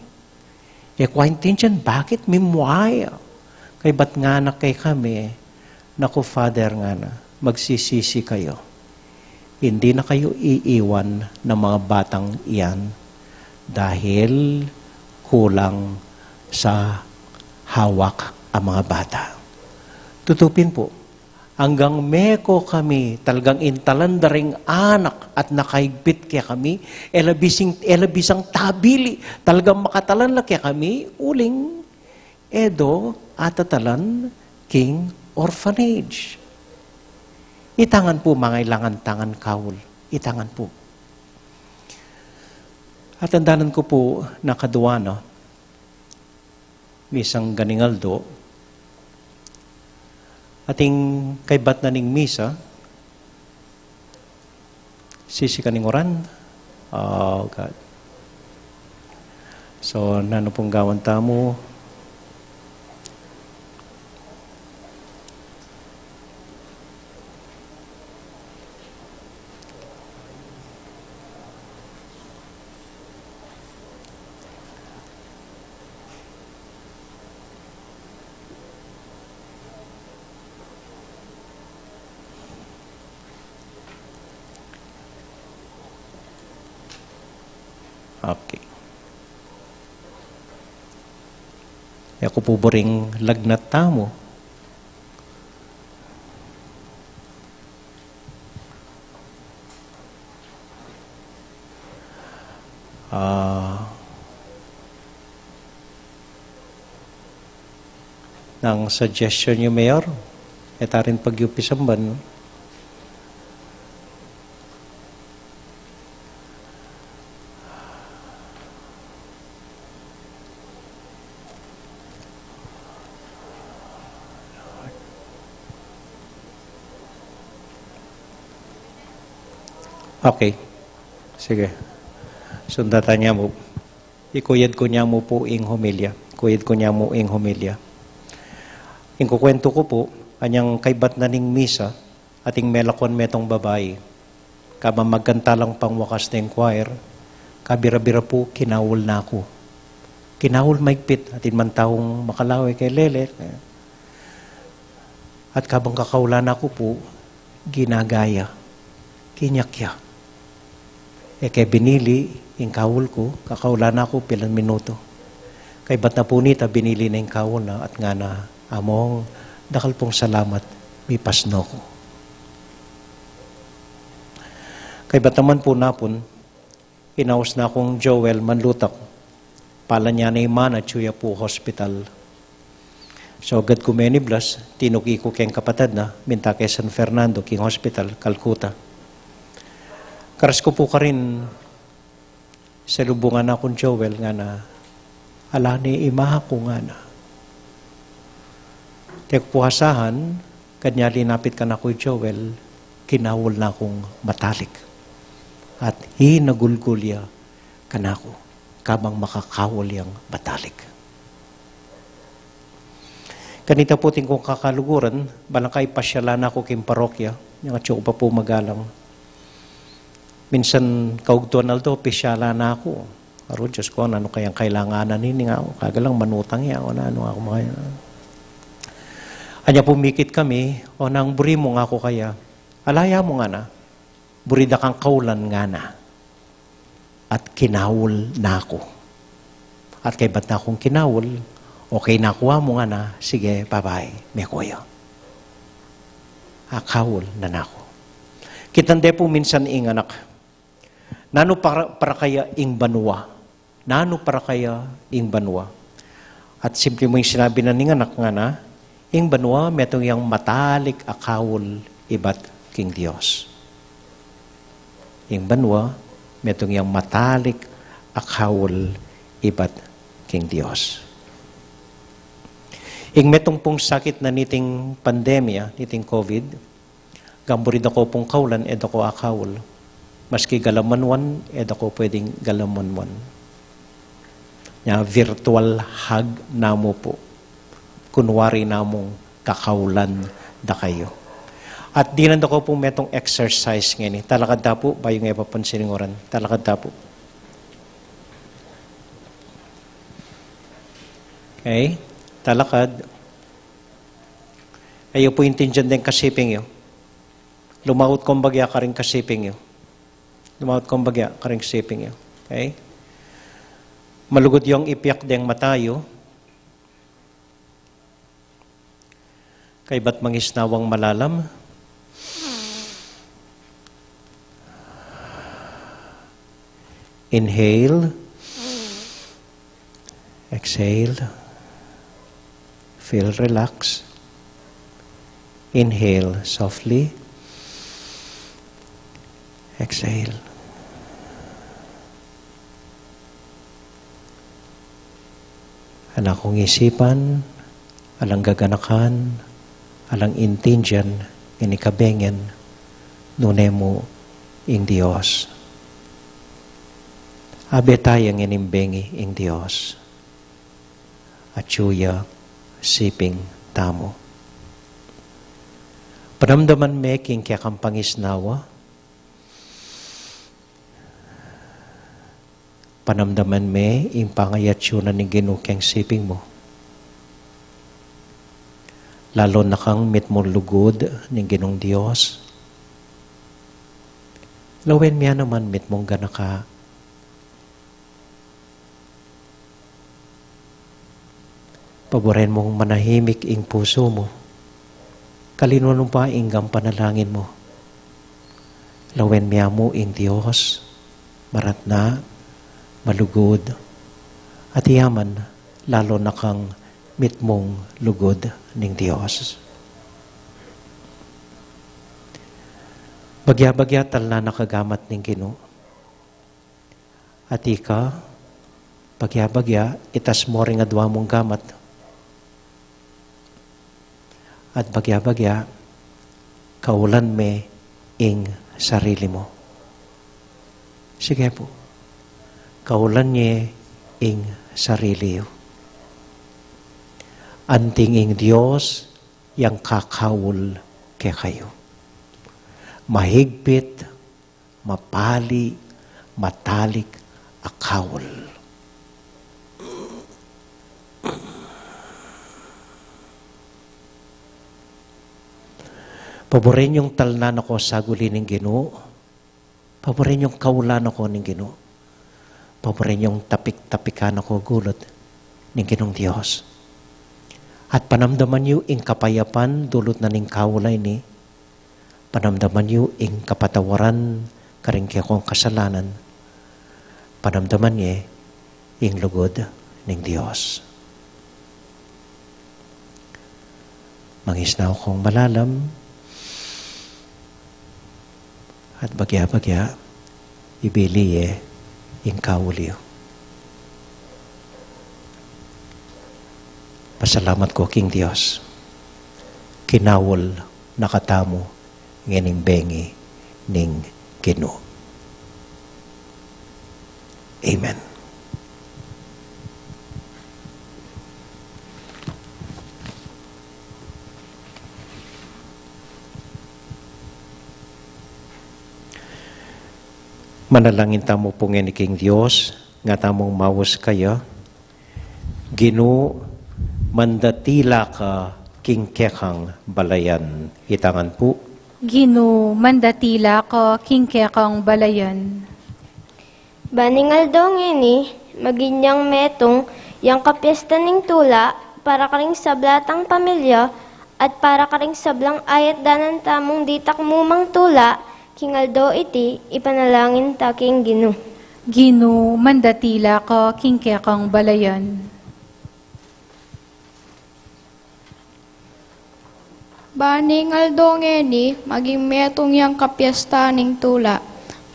E ku aintindian bakit mimua ya. Kaybat ngana kekami, "Naku, Father," ngana, "magsisisi kayo. Hindi na kayo iiwan ng mga batang iyan dahil kulang sa hawak ang mga bata." Tutu pin pu, anggang meko kami, talagang intalan da ring anak at nakaigpit kekami, e la bisang, e la bisang tabili, talagang makatalan la kekami, uling e do atatalan king orphanage. Ita ngan pu, mangailangan tang kaul. Ita ngan pu. Atandanan ku pu, nakadua na, misang ganing aldo, ating kaybat na ning misa, sisikan ing uran. Oh, God. So, nanu pung gawan tamu? Okay. E ku pu buring lagnat tamu. Ah, nang suggestion yu, Mayor, e ta rin pagyupisan ban. Okay. Sige. Sundatan ya mu. Ikuyad ku ne mu pu ing homilya. Ikuyad ku ne mu ing homilya. Ing kukuwentu ku pu, anyang kaybat na ning misa, ating melakwan metung babai. Kabang magkanta lang pangwakas deng choir, kabira-bira pu, kinaul na ku. Kinaul maigpit, atin man taung makalawe ke lele. At kabang kakaulan na ku pu, ginagaya, kinyakya. E ke binili ing kaul ku, kakaulan na ku pilan minutu. Kaybat na pu nita, binili na ing kaul na at ngana, "Among, dakal pung salamat, mipasno ku." Kaybat naman pu napun, inaus na kung Joel manlutak. Pala ne ing manager ya pu hospital. So, agad ku meniblas, tinuki ku keng kapatad na, minta ke San Fernando, king hospital, Calcutta. Karas ku pu karin, salubungan na kung Joel, ngana, "Ala ne i ima ku," ngana. Te ku pu asahan, kanya linapit kanaku i Joel, kinaul na kung matalik. At hinagulgul ya kanaku, kabang makakaul yang matalik. Kanita pu, atin kung kakaluguran, balang kaipasyalan na ku king parokya, yang atyu ku pa pu magalang. Minsan kaugtuan aldo, pisyalan na ku. Aru, Dios ko, nanu kayang kailangan na nini nga ku? Kagalang manutang ya ku, nanu aku makaya. Anya pumikit kami, o nang buri mu nga ku kaya. Ala ya mu ngana, buri da kang kaulan ngana. At kinaul na ku. At kaybat na kung kinaul, okay na ku, a mu ngana, sige, bye-bye, meko ya. Akaul na na ku. Kitang de pu minsan ing anak. Nanu para, para kaya ing banua? Nanu para kaya ing banua? At simple mu ing sinabi na ning anak ngana, ing banua metung yang matalik a kaul ibat king Dios. Ing banua metung yang matalik a kaul ibat king Dios. Ing metung pung sakit na niting pandemya, niting COVID, gamburi da ko pung kaulan, e da ko akaul. Maski galamanwan, e da ko pwedeng galamanwan. Nya virtual hug na mu pu. Kunwari na mung kakaulan da kayu. At dinan da ko pung metung exercise ngeni. Talakad ta pu, bayu nge papansin ing oran. Talakad ta pu. Okay? Talakad. E yu pu intindian deng kasiping yu. Lumaut kong bagya karing kasiping yu. Lumaut kong bagya karing kasiping yu. Okay? Malugud yung ipiak deng mata yu. Kaybat mangisnawang malalam. Inhale. Exhale. Feel relaxed. Inhale softly. Exhale. Alang kung isipan, alang gaganakan, alang intindian, ngeni kabengi, nune mu ing Dios. Abe taya ngening bengi ing Dios. Atyu ya siping tamu. Panamdaman me king kekang pangisnawa. Panamdaman me ing pangayatyu na ning Ginu keng siping mu. Lalo na kang mitmung lugud ning Ginung Dios. Lawen mi ya naman mitmung ganaka. Paburen mung manahimik ing pusu mu. Kalinwan mu pa ing gam panalangin mu. Lawen mi ya mu ing Dios, maratna, malugud, at yaman, lalo na kang mitmung lugud ning Dios. Bagya-bagya talnan na ka gamat ning Ginu. At ika, bagya-bagya, itas mo ring adwa mung gamat. At bagya-bagya, kaulan me ing sarili mo. Sige pu. Kaulan ye ing sarili yu. Anting ing Dios yang kakaul kekayu. Mahigpit, mapali, matalik a kaul. Paburen yung talnan na ko saguli ning Ginu. Paburen yung kaulan na ko ning Ginu. Paburen yung tapik-tapikan na ko gulut ning Ginung Dios. At panamdaman yu ing kapayapan dulut na ning kaul a ini. Panamdaman yu ing kapatawaran karing kekong kasalanan. Panamdaman ye ing lugud ning Dios. Mangisnaw kong malalam at bagya-bagya ibili ye ing kaul yu. Pasalamat ku king Dios. Kinaul na katamu ngening bengi ning Ginu. Amen. Manalangin tamu pu ngeni king Dios, nga tamung maus kaya. Ginu, mandatila ka king kekang balayan. Itangan pu. Ginu, mandatila ka king kekang balayan. Baning aldo ngeni, maging yang metung yang kapiesta ning tula para karing sabla tang pamilya at para karing sablang ayat danan tamung ditak mumang tula, king aldo iti, ipanalangin ta king Ginu. Ginu, mandatila ka king kekang balayan. Baning aldo ngeni, maging metung yang kapiesta ning tula,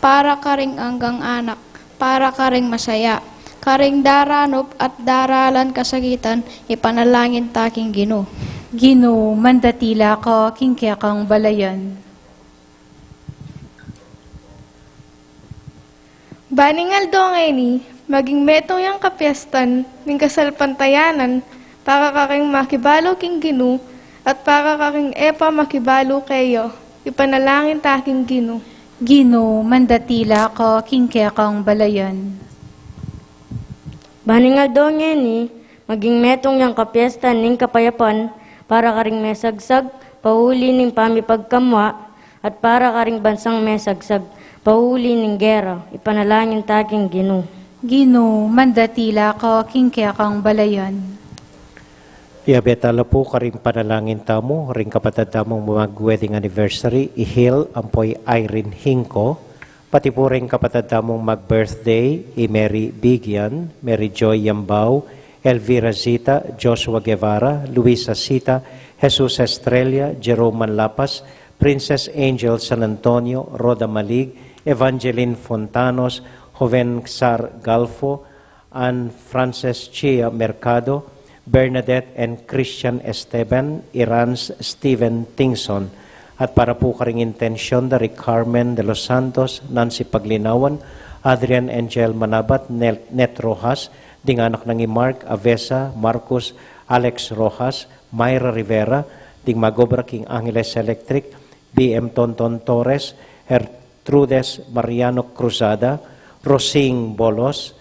para karing anggang anak, para karing masaya, karing daranup at daralan kasakitan, ipanalangin ta king Ginu. Ginu, mandatila ka king kekang balayan. Baning aldo ngeni, maging metung yang kapiestan ning kasalpantayanan, para karing makibalu king Ginu, at para karing e pa makibalu keya, ipanalangin ta king Ginu. Ginu, mandatila ka king kekang balayan. Baning aldo ngeni, maging metung yang kapiestan ning kapayapan, para karing mesagsag, pauli ning pamipagkamwa, at para karing bansang mesagsag, pauli ning gera, ipanalangin ta king Ginu. Ginu, mandatila ka king kekang balayan. Iyabe ta la pu karing panalangin tamu ring kapatad tamung mag-wedding anniversary, i Hil ampo i Irene Hinco, pati pu ring kapatad tamung mag-birthday, i Mary Bigian, Mary Joy Yambao, Elvira Zita, Joshua Guevara, Luisa Zita, Jesus Estrella, Jerome Manlapas, Princess Angel San Antonio, Rhoda Malig, Evangeline Fontanos, Joven Xar Galfo, Ann Frances Chia Mercado, Bernadette and Christian Esteban, Irans Steven Tingson, at para pu karing intensyon da ri Carmen de los Santos, Nancy Paglinawan, Adrian Angel Manabat, Nel-, Net Rojas, ding anak nang i Mark, Avesa, Marcos, Alex Rojas, Myra Rivera, ding mag-obra king Angeles Electric, B M Tonton Torres, Gertrudes Mariano Cruzada, Rosing Bolos,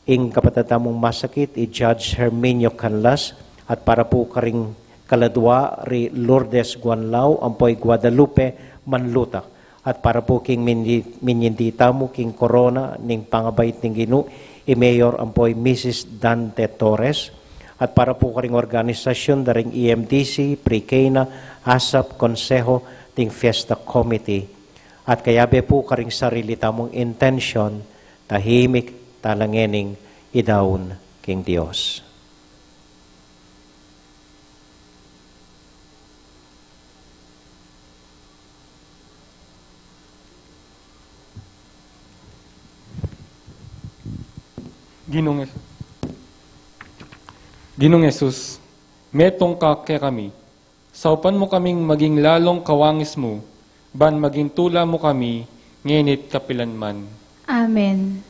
ing kapatad tamung masakit, i Judge Herminio Canlas, at para pu karing kaladua ri Lourdes Guanlao, ampo i Guadalupe Manluta, at para pu king mindi-, minyindi tamu king korona ning pangabait ning Ginu, i Mayor ampo i Missus Dante Torres, at para pu karing organisasyun da ring E M D C, Pre-Cana, ASAP, Konseho, ding Fiesta Committee, at kayabe pu karing sarili tamung intensyon, tahimik tala ngening idaun king Dios. Ginung Jesus. Ginung Jesus, metung ka kekami. Saupan mu kaming maging lalung kawangis mu, ban maging tula mu kami, ngeni't kapilanman. Amen.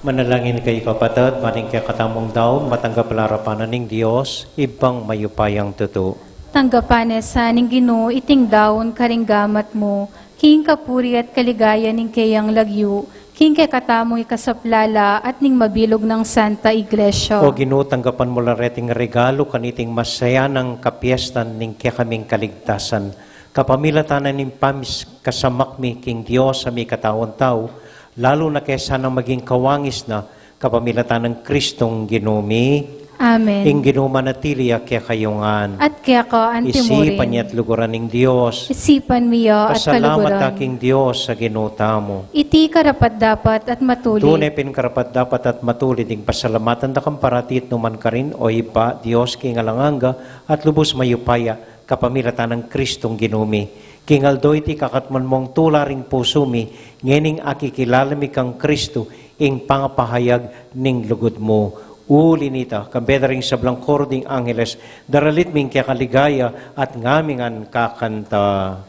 Manalangin kayu, kapatad, ban ing kekatamung daun matanggap la arapan na ning Dios, Ibpang mayupayang tutu. Tanggapan na sa ning Ginu iting daun karing gamat mu, king kapurian at kaligayan ning keyang lagyu, king kekatamung ikasaplala at ning mabilug nang Santa Iglesia. O Ginu, tanggapan mu la reting regalu kaniting masayanang kapiestan ning kekaming kaligtasan. Kapamilatan na ning pamisamak mi king Dios a mikataun tau, lalu na ke sanang maging kawangis na, Kapamilatan nang Kristong Ginu mi. Amen. Ing Ginu manatili ya kekayu ngan. At keka antimurin. Isipan ya at luguran ing Dios. Isipan mi ya at kaluguran. Pasalamat ta king Dios a Ginu tamu. Iti karapat-dapat at matulid. Tune pin karapat-dapat at matulid ing pasalamatan da ka parati at nu man karin, O Ibpa, Dios king alang angga, at lubus mayupaya, kapamilatan nang Kristong Ginu mi. King aldo iti kakatmuan mung tula ring pusu mi, ngening akikilala mi kang Kristo, ing pangapahayag ning lugud mu. Uli nita, kambe da ring sablang koro ding angeles, daralit mi ing keka ligaya at ngamingan kakanta.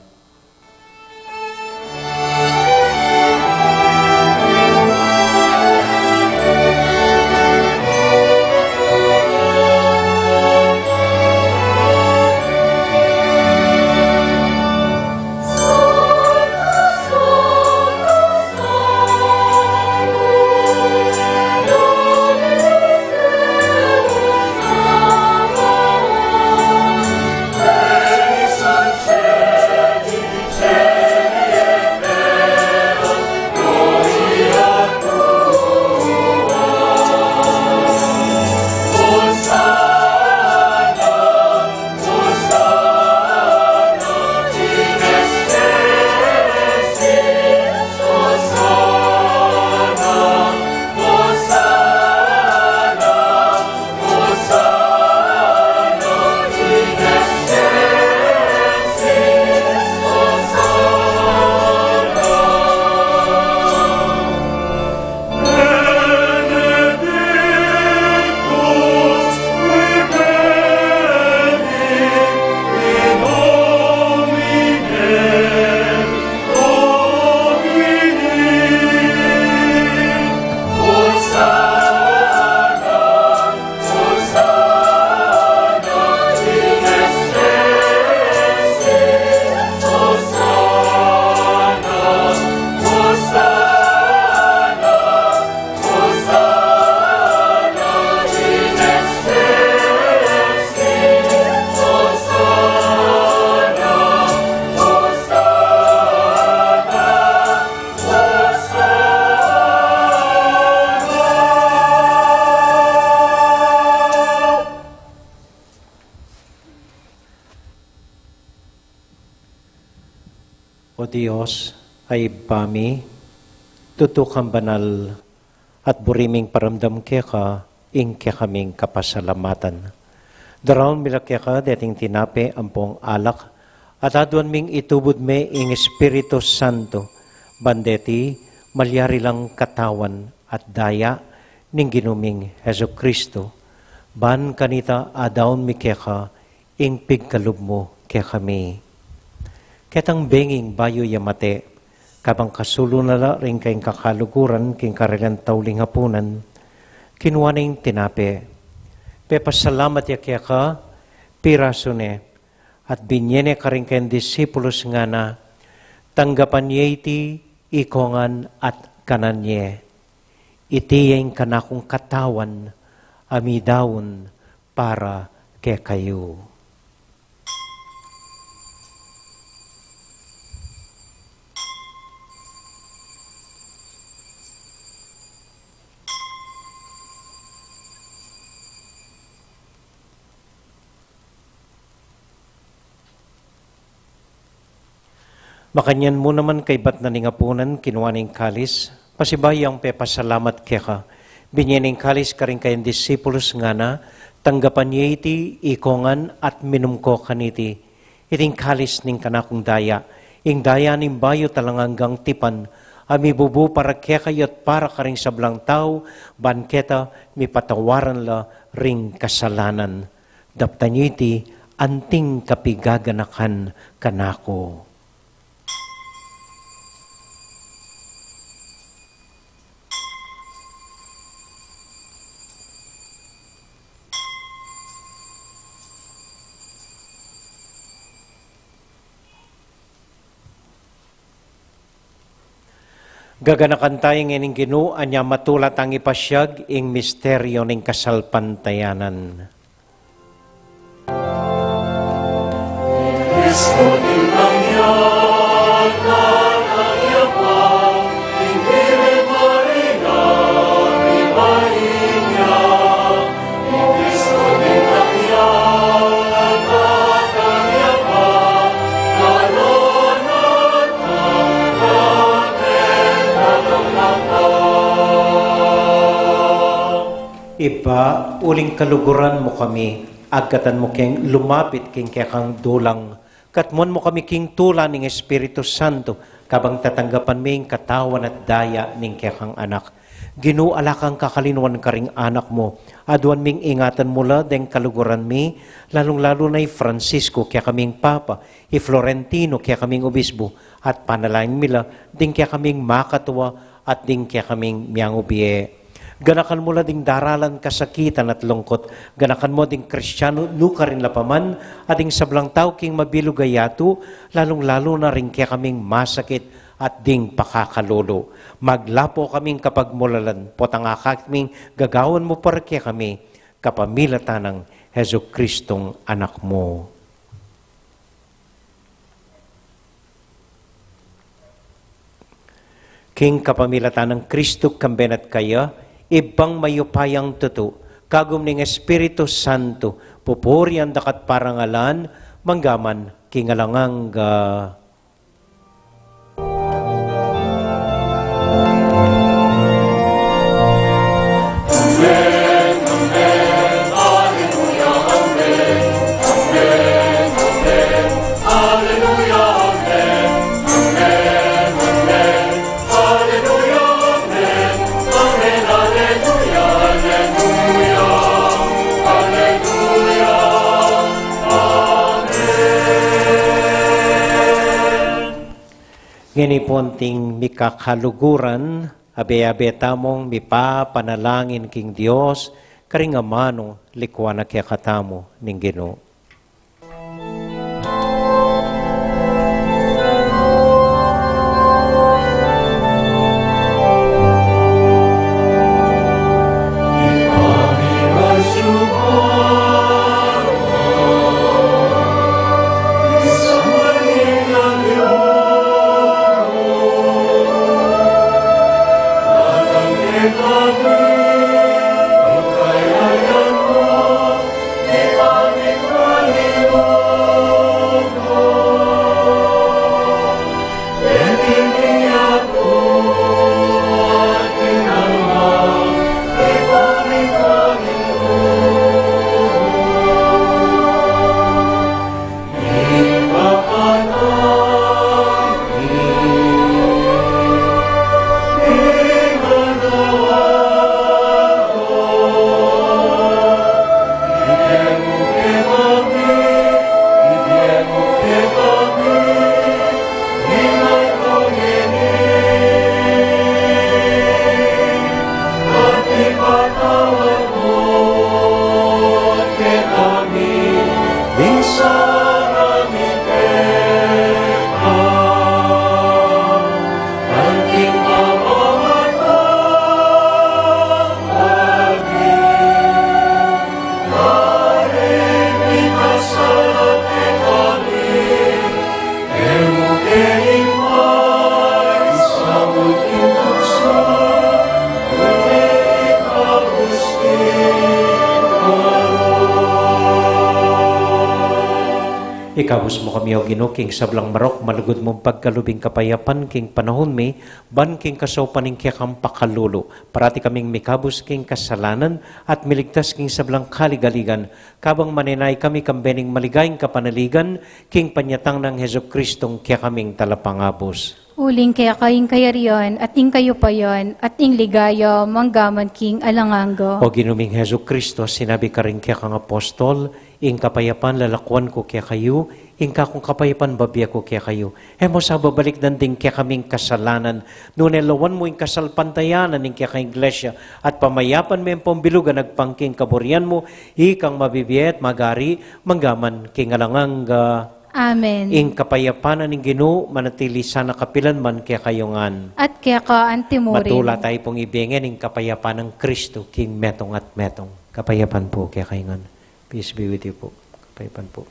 O Dios, a Ibpa mi, tutu kang banal, at buri ming paramdam keka ing kekaming kapasalamatan. Daraun mi la keka deting tinape ampong alak, at aduan ming itubud me ing Espiritu Santo, ban deti malyari lang katawan at daya ning Ginu ming Jesucristo. Ban kanita adaun mi keka ing pigkalub mu kekami. Ketang benging bayu ya mate, kabang kasulu na la ring kayang kakaluguran king karelang tauling apunan, kinua ne ing tinape, pepasalamat ya keka, pirasu ne, at binie ne karing kayang disipulus, ngana, tanggapan ye iti ikongan at kanan ye. Iti ya ing kanakung katawan a midaun para kekayu. Makanyan mu naman kaybat na ning apunan, kinua ne ing kalis, pasibayu yang pepasalamat keka, binie ne ing kalis karing kayang disipulus, ngana, tanggapan ye iti ikongan at minum ko kaniti. Iti ing kalis ning kanakung daya, ing daya ning bayu at alang anggang tipan, a mibubu para kekayu at para karing sablang tau, ban keta mipatawaran la ring kasalanan. Daptan ye iti anting kapigaganakan kanaku. Gaganakan taya ngening Ginu, anya matula tang ipasiag ing misteryu ning kasalpantayanan. Ibpa, uling kaluguran mu kami, agkatan mu keng lumapit king kekang dulang, katmuan mu kami king tula ning Espiritu Santo, kabang tatanggapan mi ing katawan at daya ning kekang Anak. Ginu, ala kang kakalinuan karing anak mu, aduan ming ingatan mu la deng kaluguran mi, lalung-lalu na i Francisco, kekaming Papa, i Florentino, kekaming Obispo, at panalangin mi la ding kekaming makatua at ding kekaming miangubie. Ganakan mu la ding daralan kasakitan at lungkut. Ganakan mu ding Kristiano nukarin la pa man, at ding sablang tau king mabilug a yatu, lalung-lalu na ring kekaming masakit at ding pakakalulu. Maglapo kaming kapagmulalan, potang akakit ming gagawan mu para kekami, kapamilatan nang Jesucristong Anak mu. King kapamilatan nang Kristo, kambe na at kaya, Ibpang mayupayang tutu, kagum ning Espiritu Santo, pupurian da ka at parangalan, mangga man king alang angga. Ngeni pu anting mikakaluguran, abe-abe tamung mipapanalangin king Dios, karing amanu likuan na kekatamu ning Ginu. Ikabus mu kami, O Ginu, king sablang marok, malugud mung pagkalub ing kapayapan king panaun mi, ban king kasaupan ning kekang pakalulu, parati kaming mikabus king kasalanan at miligtas king sablang kaligaligan, kabang manenaya kami kambe ning maligayang kapanaligan, king panyatang nang Jesucristong kekaming Talapangabus. Uling keka ing kayarian, at ing kayupayan, at ing ligaya, manggaman king alang angga. O Ginu ming Jesucristo, sinabi karing kekang apostol, ing kapayapan lalakuan ku kekayu, ing kakung kapayapan bibie ku kekayu. E mu sa babalikdan ding kekaming kasalanan, nune lawan mu ing kasalpantayanan ning kekang Iglesia, at pamayapan me ampong bilug a agpang king kaburian mu, ikang mabibie at magari, manggaman king alang angga. Amen. Ing kapayapan ning Ginu, manatili sana kapilan man kekayu ngan. At keka anti murin. Matula tayu pung ibie ngan ing kapayapan nang Kristo, king metung at metung. Kapayapan pu kekayu ngan. Peace be with you pu. Kapayapan pu.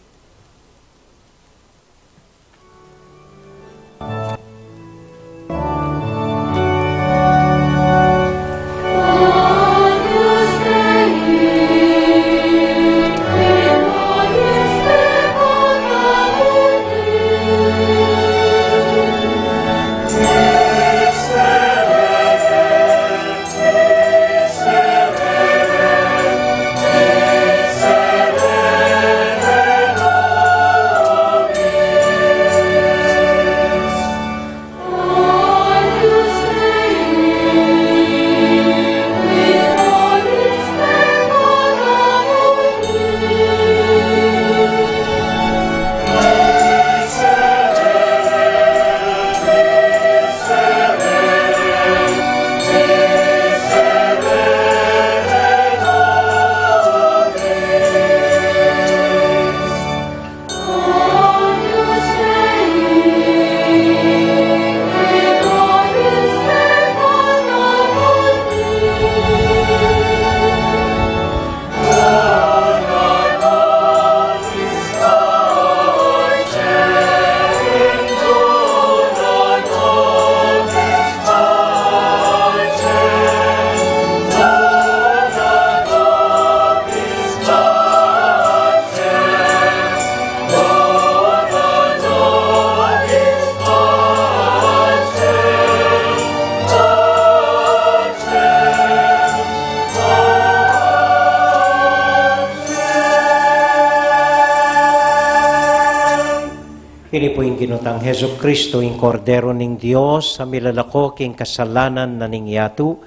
Ini pu ing Ginu tang Jesucristo, ing Kordero ning Dios, a milalako king kasalanan na ning yatu.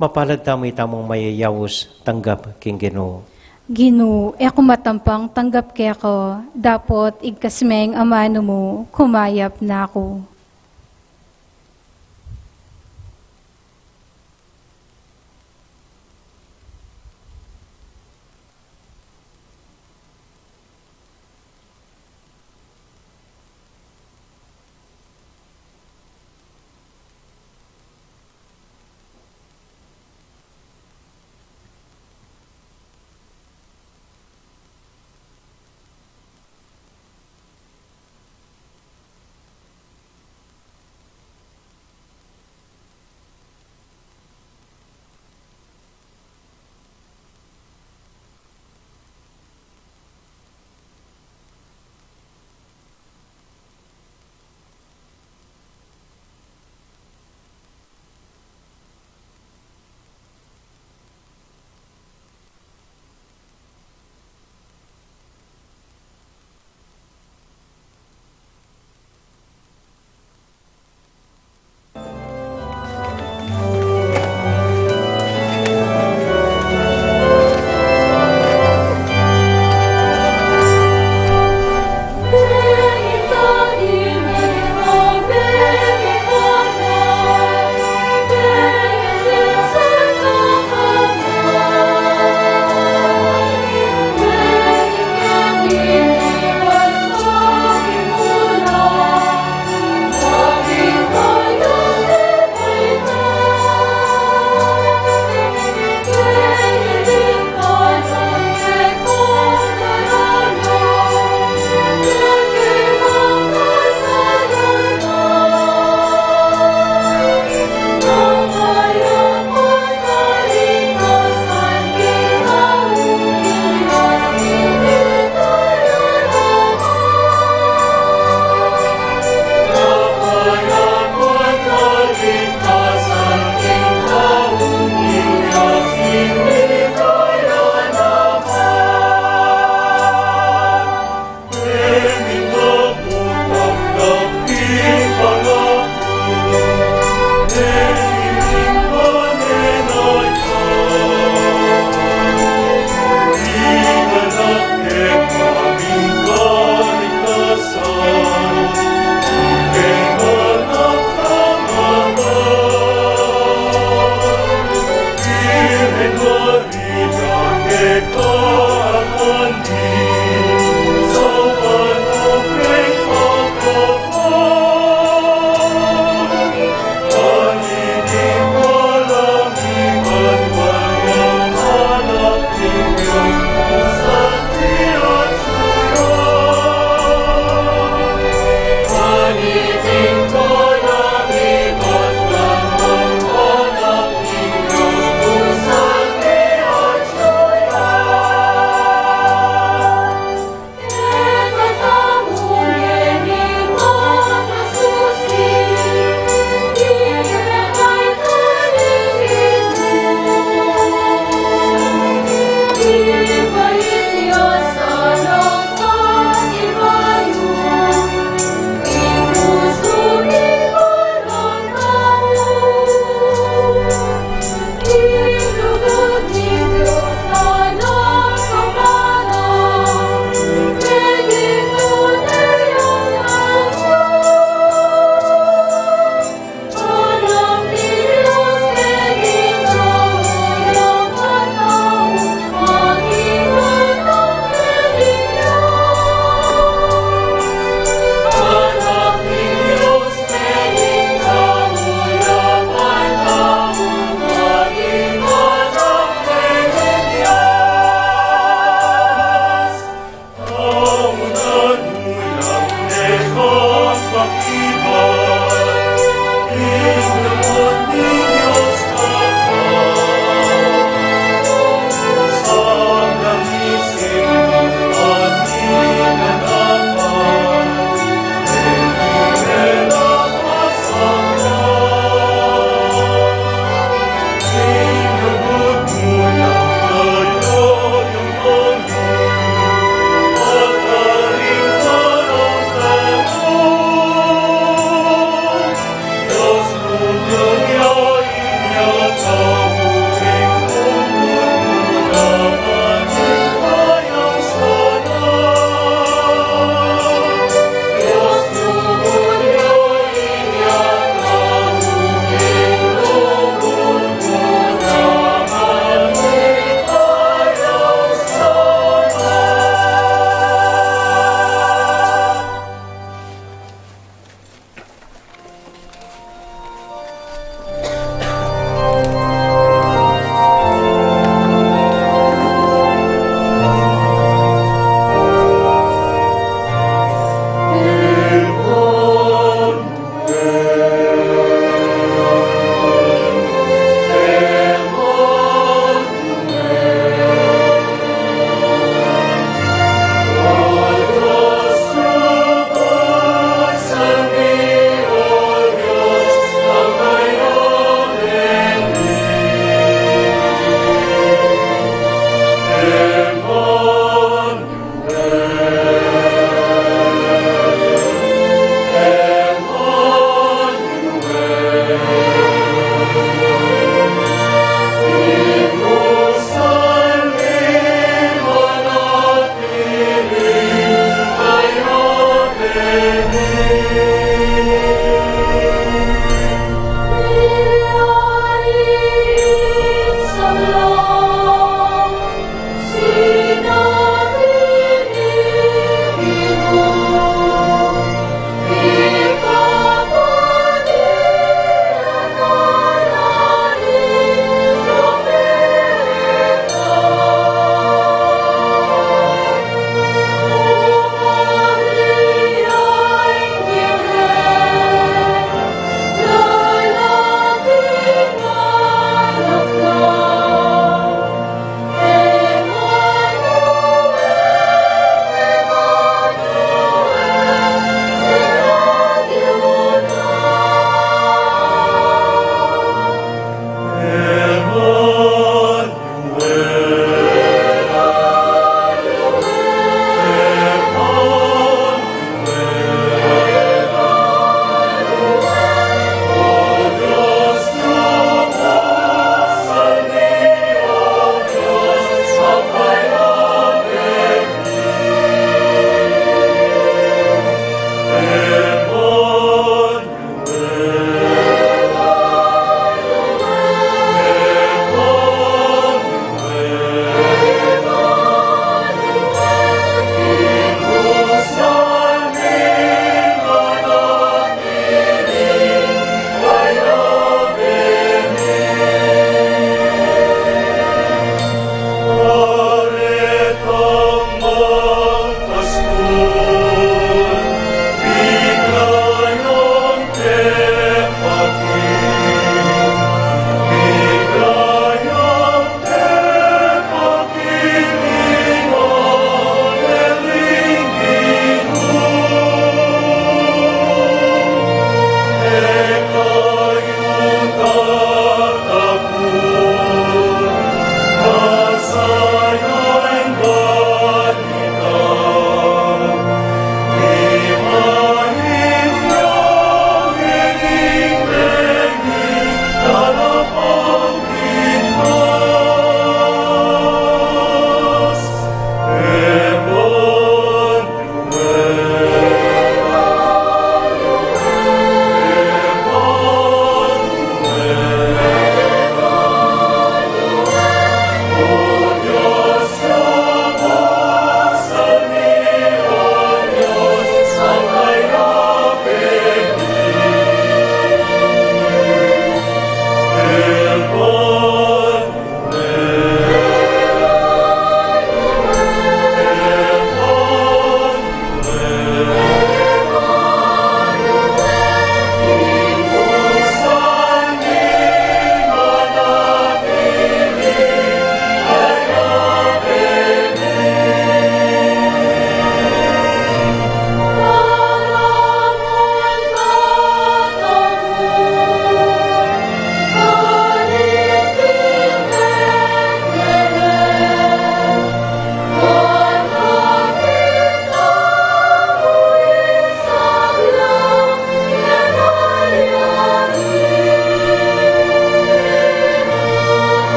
Mapalad tamu itamung mayayaus tanggap king Ginu. Ginu, e ku matampang tanggap keka, dapot igkas meng amanu mu, kumayap na ku.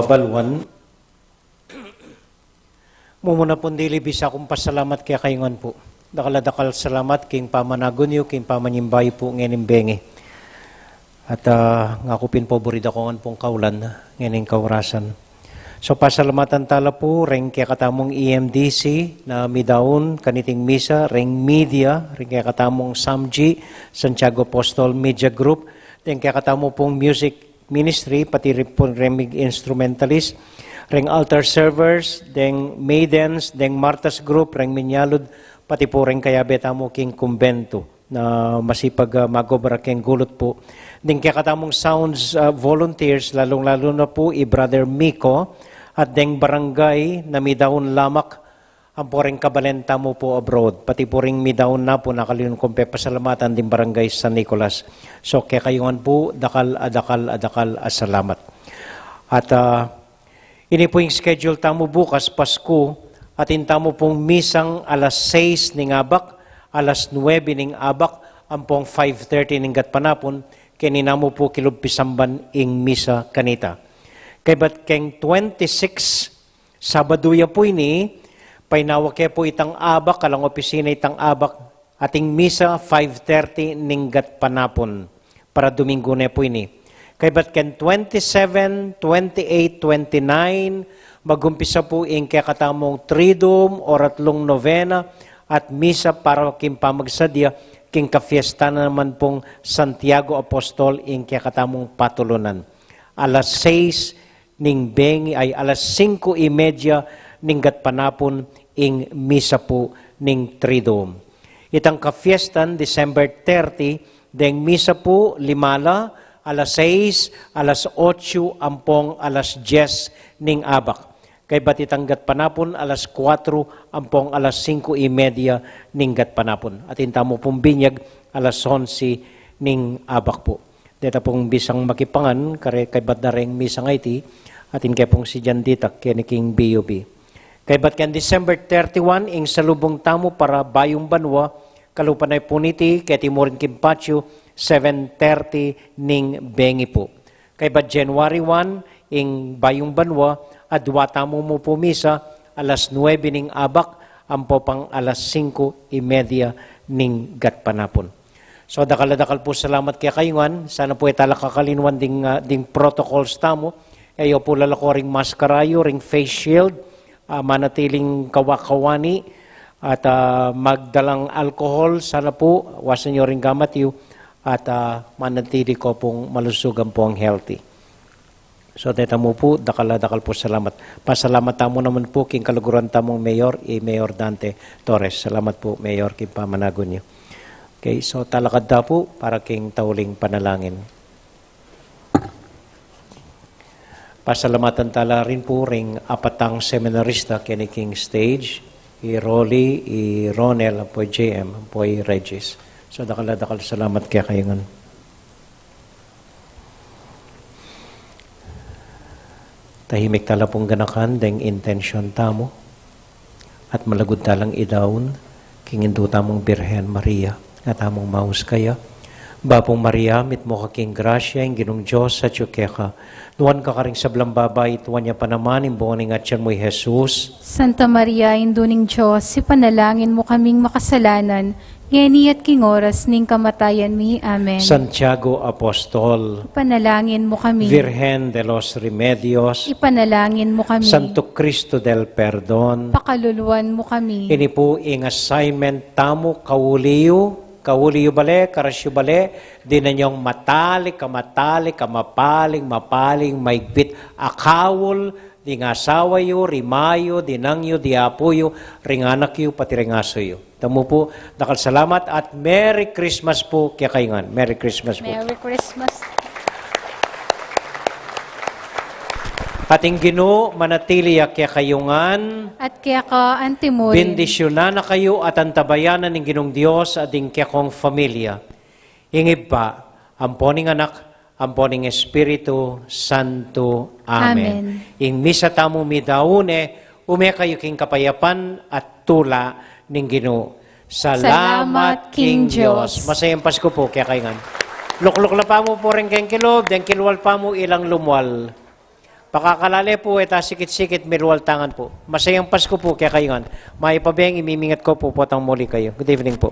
Babaluan. Mumuna pung dili, bisa kung pasalamat kekayu ngan pu. Dakal a dakal salamat king pamanagun yu, king pamanyimba yu pu ngening bengi. At, ah, ngaku pin pu burid aku ngan pung kaulan ngening kaurasan. So, pasalamatan tala pu reng kekatamung E M D C na midaun kaniting misa, reng media, reng kekatamung SAMG, Santiago Apostol Media Group, deng kekatamu pung music ministry, pati rin pung reng mig instrumentalist, reng altar servers, deng maidens, deng Martas group, reng minyalud, pati pu reng kayabe tamu king kumbentu na masipag, ah, magobra keng gulut pu. Deng kekatamung sounds, ah, volunteers, lalung-lalu na pu i Brother Miko, at deng barangay na midaun lamak, ampo reng kabalen tamu pu abroad, pati pu reng midaun na pu, na kaliyun kung pepasalamatan ding Barangay San Nicolas. So, kekayu ngan pu, dakal a dakal a dakal a salamat. At, ah, ini pu ing schedule tamu bukas, Pasku, atin tamu pung misang alas sais ning abak, alas nuebe ning abak, ampong five thirty ning gatpanapun, keni namu pu kilub pisamban ing misa kanita. Kaybat keng twenty-six, Sabadu ya pu ini, painawa ke pu itang abak, alang opisina itang abak, ating misa five thirty ning gatpanapun, para Duminggu ne pu ini. Kaybat keng twenty-seven, twenty-eight, twenty-nine, magumpisa pu ing kekatamung Triduum o ratlung novena at misa para king pamagsadya king kafiesta na naman pung Santiago Apostol ing kekatamung patulunan. Alas sais ning bengi, ay, alas singko y media ning gatpanapun ing misa pu ning Triduum. Itang kafiestan, December thirty, deng misa pu, lima la, alas sais, alas otso, ampong alas dyes ning abak. Kaybat itang gatpanapun, alas kuwatro, ampong alas singko y media ning gatpanapun. Atin tamu pung binyag, alas onse ning abak pu. Deta pung bisang makipangan, kare-, kaybat da reng misang iti, atin ke pung sidyan dita, keni king B U B. Kaybat keng December thirty-one, ing salubung tamu para Bayung Banua, kalupa na pu niti, keti murin king patio, seven thirty ning bengi pu. Kaybat January one, ing Bayung Banua, adwa tamu mu pu misa, alas nuebe ning abak, ampo pang alas singko y media ning gatpanapun. So, dakal a dakal pu salamat kekayu ngan. Sana pu e tala kakalinuan ding, ah, ding protocols tamu. E yu pu lalako ring maskara yu, ring face shield, ah, manatiling kawa-kawani, at, ah, magdalang alcohol. Sana pu, wasan yu ring gamat yu, at, ah, manatili ko pung malusug ampong healthy. So, deta mu pu, dakal a dakal pu salamat. Pasalamat tamu naman pu king kaluguran tamung Mayor, i Mayor Dante Torres. Salamat pu, Mayor, king pamanagun yu. Okay, so talakad ta pu para king tauling panalangin. Pasalamatan tala rin pu ring apatang seminarista keni king stage, i Rolly, i Ronel, ampo i J M, ampo i Regis. So, dakal a dakal salamat kekayu ngan. Tahimik tala pung ganakan deng intensyon tamu, at malagud talang idaun king Indu tamung Birhen Maria, nga tamung maus kaya. Bapu Maria, mitmu ka king grasya, ing Ginung Dios atyu keka. Nuan ka karing sablang babai, at nuan ya pa naman ing bunga ning atian mu, i Jesus. Santa Maria, Indu ning Dios, ipanalangin mu kaming makasalanan, ngeni at king oras ning kamatayan mi. Amen. Santiago Apostol, ipanalangin mu kami. Virgen de los Remedios, ipanalangin mu kami. Santo Cristo del Perdon, pakaluluan mu kami. Ini pu ing assignment tamu, kauli yu, kauli yu bale, karas yu bale, dinan yung matalik a matalik a mapaling, mapaling, maigpit a kaul, ding asawa yu, ring ama yu, ding ina yu, ding apu yu, ring anak yu, pati ring asu yu. Tamu pu, dakal salamat at Merry Christmas pu kekayu ngan. Merry Christmas pu. Merry Christmas. At ing Ginu manatili ya kekayu ngan. At keka antimurin. Bendisyunan na kayu at antabayanan ning Ginung Dios at ding kekong familia. Ing Ibpa, ampo ning Anak, ampo ning Espiritu Santo. Amen. Amen. Ing misa tamu midaun ne, ume kayu king kapayapan at tula ning Ginu. Salamat king Dios. Masayang Pasko pu kekayu ngan. Lukluk la pamu pu reng keng kilub, deng kilwal pamu ilang lumwal. Pakakalale pu, e ta sikit-sikit, mirualtangan pu. Masayang Pasko pu kekayu ngan. Mayap a bengi, mimingat ku pu potang muli kayu. Good evening pu.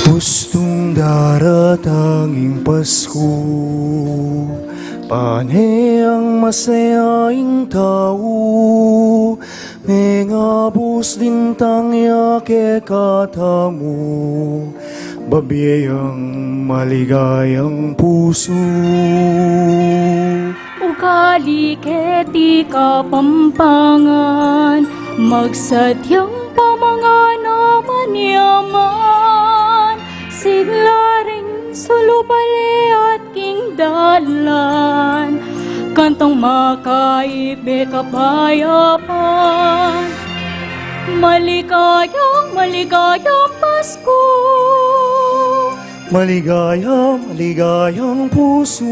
Gustung daratang ing Pasko, pane ang masaya ing tau, mengabus lintang ya kekatamu, babie yang maligayang pusu. Ugali keti Kapampangan, magsadyang pamangan a manyaman, sigla ring sulubale at king dalan, kantang makaibig kapayapan. Maligayang, maligayang Pasko. Maligaya, maligayang pusu.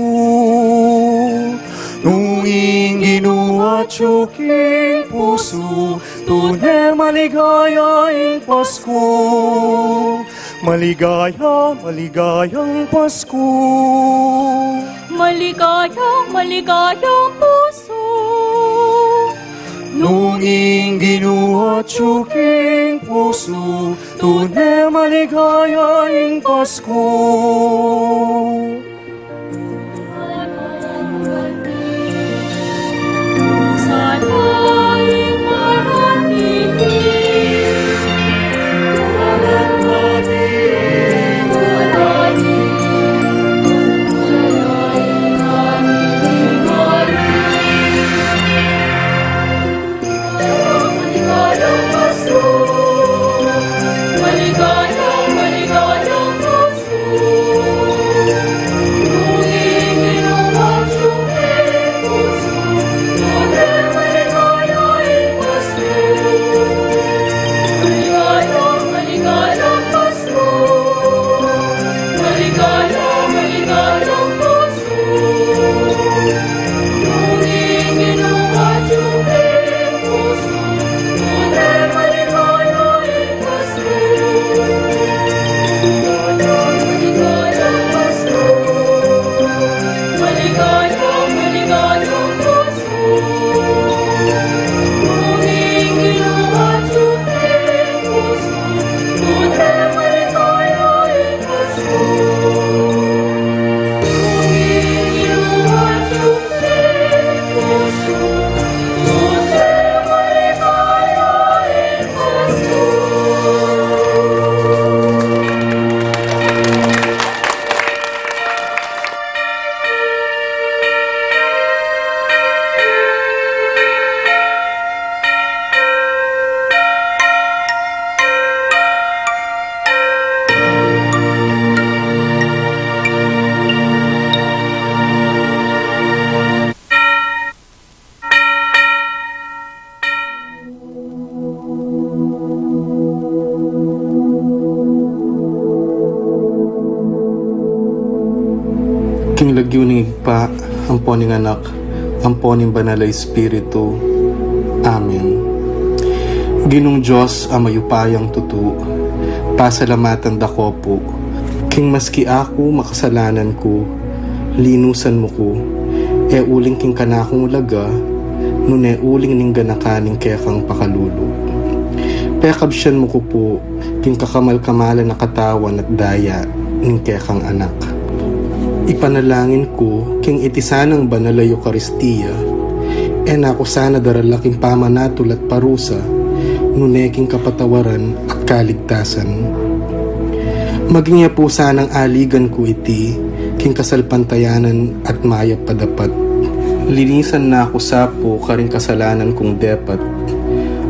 Nung ing Ginu atyu king pusu, tune maligaya ing Pasko. Maligaya, maligayang Pasko. Maligaya, maligayang pusu. Nung ing Ginu atyu king pusu, tune maligaya ing Pasko. King lagyu ning Ibpa, ampo ning Anak, ampo ning Banal a Espiritu. Amen. Ginung Dios a mayupayang tutu, pasalamatan da ko pu, king maski aku makasalanan ku, linusan mu ku, e uling king kanakung ulaga, nune uling ning ganakan ning kekang pakalulu. Pekabsian mu ku pu king kakamal-kamalan a katawan at daya ning kekang Anak. Ipanalangin ku king iti sanang banal a Eukaristia, e na ku sana darala king pamanatul at parusa, nune king kapatawaran at kaligtasan. Maging ya pu sanang aligan ku iti king kasalpantayanan at mayap a dapat. Linisan na ku sa pu karing kasalanan kung depat,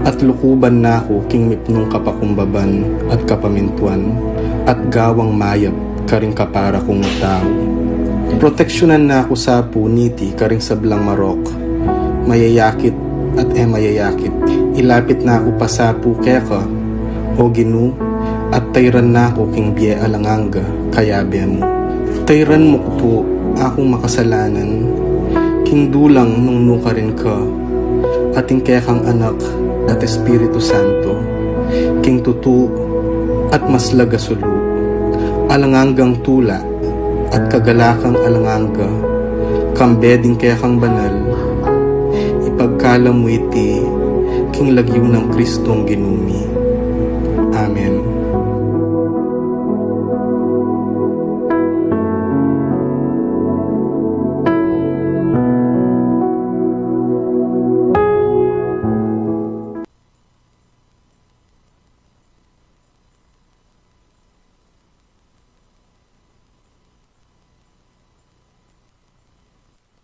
at lukuban na ku king mipnung kapakumbaban at kapamintuan, at gawang mayap karing kapara kung tau. Proteksyunan na ku sa pu niti karing sablang marok, mayayakit at e mayayakit. Ilapit na ku pa sa pu keka, O Ginu, at tayran na ku king bie alang angga kayabe mu. Tayran mu ku pu akung makasalanan king dulang nung nukarin ka, at ing kekang Anak at Espiritu Santo, king tutu at maslag a sulu, alang anggang tula at kagalakang alang angga, kambe ding kekang banal, ipagkalam mu iti king lagyu nang Kristong Ginu mi. Amen.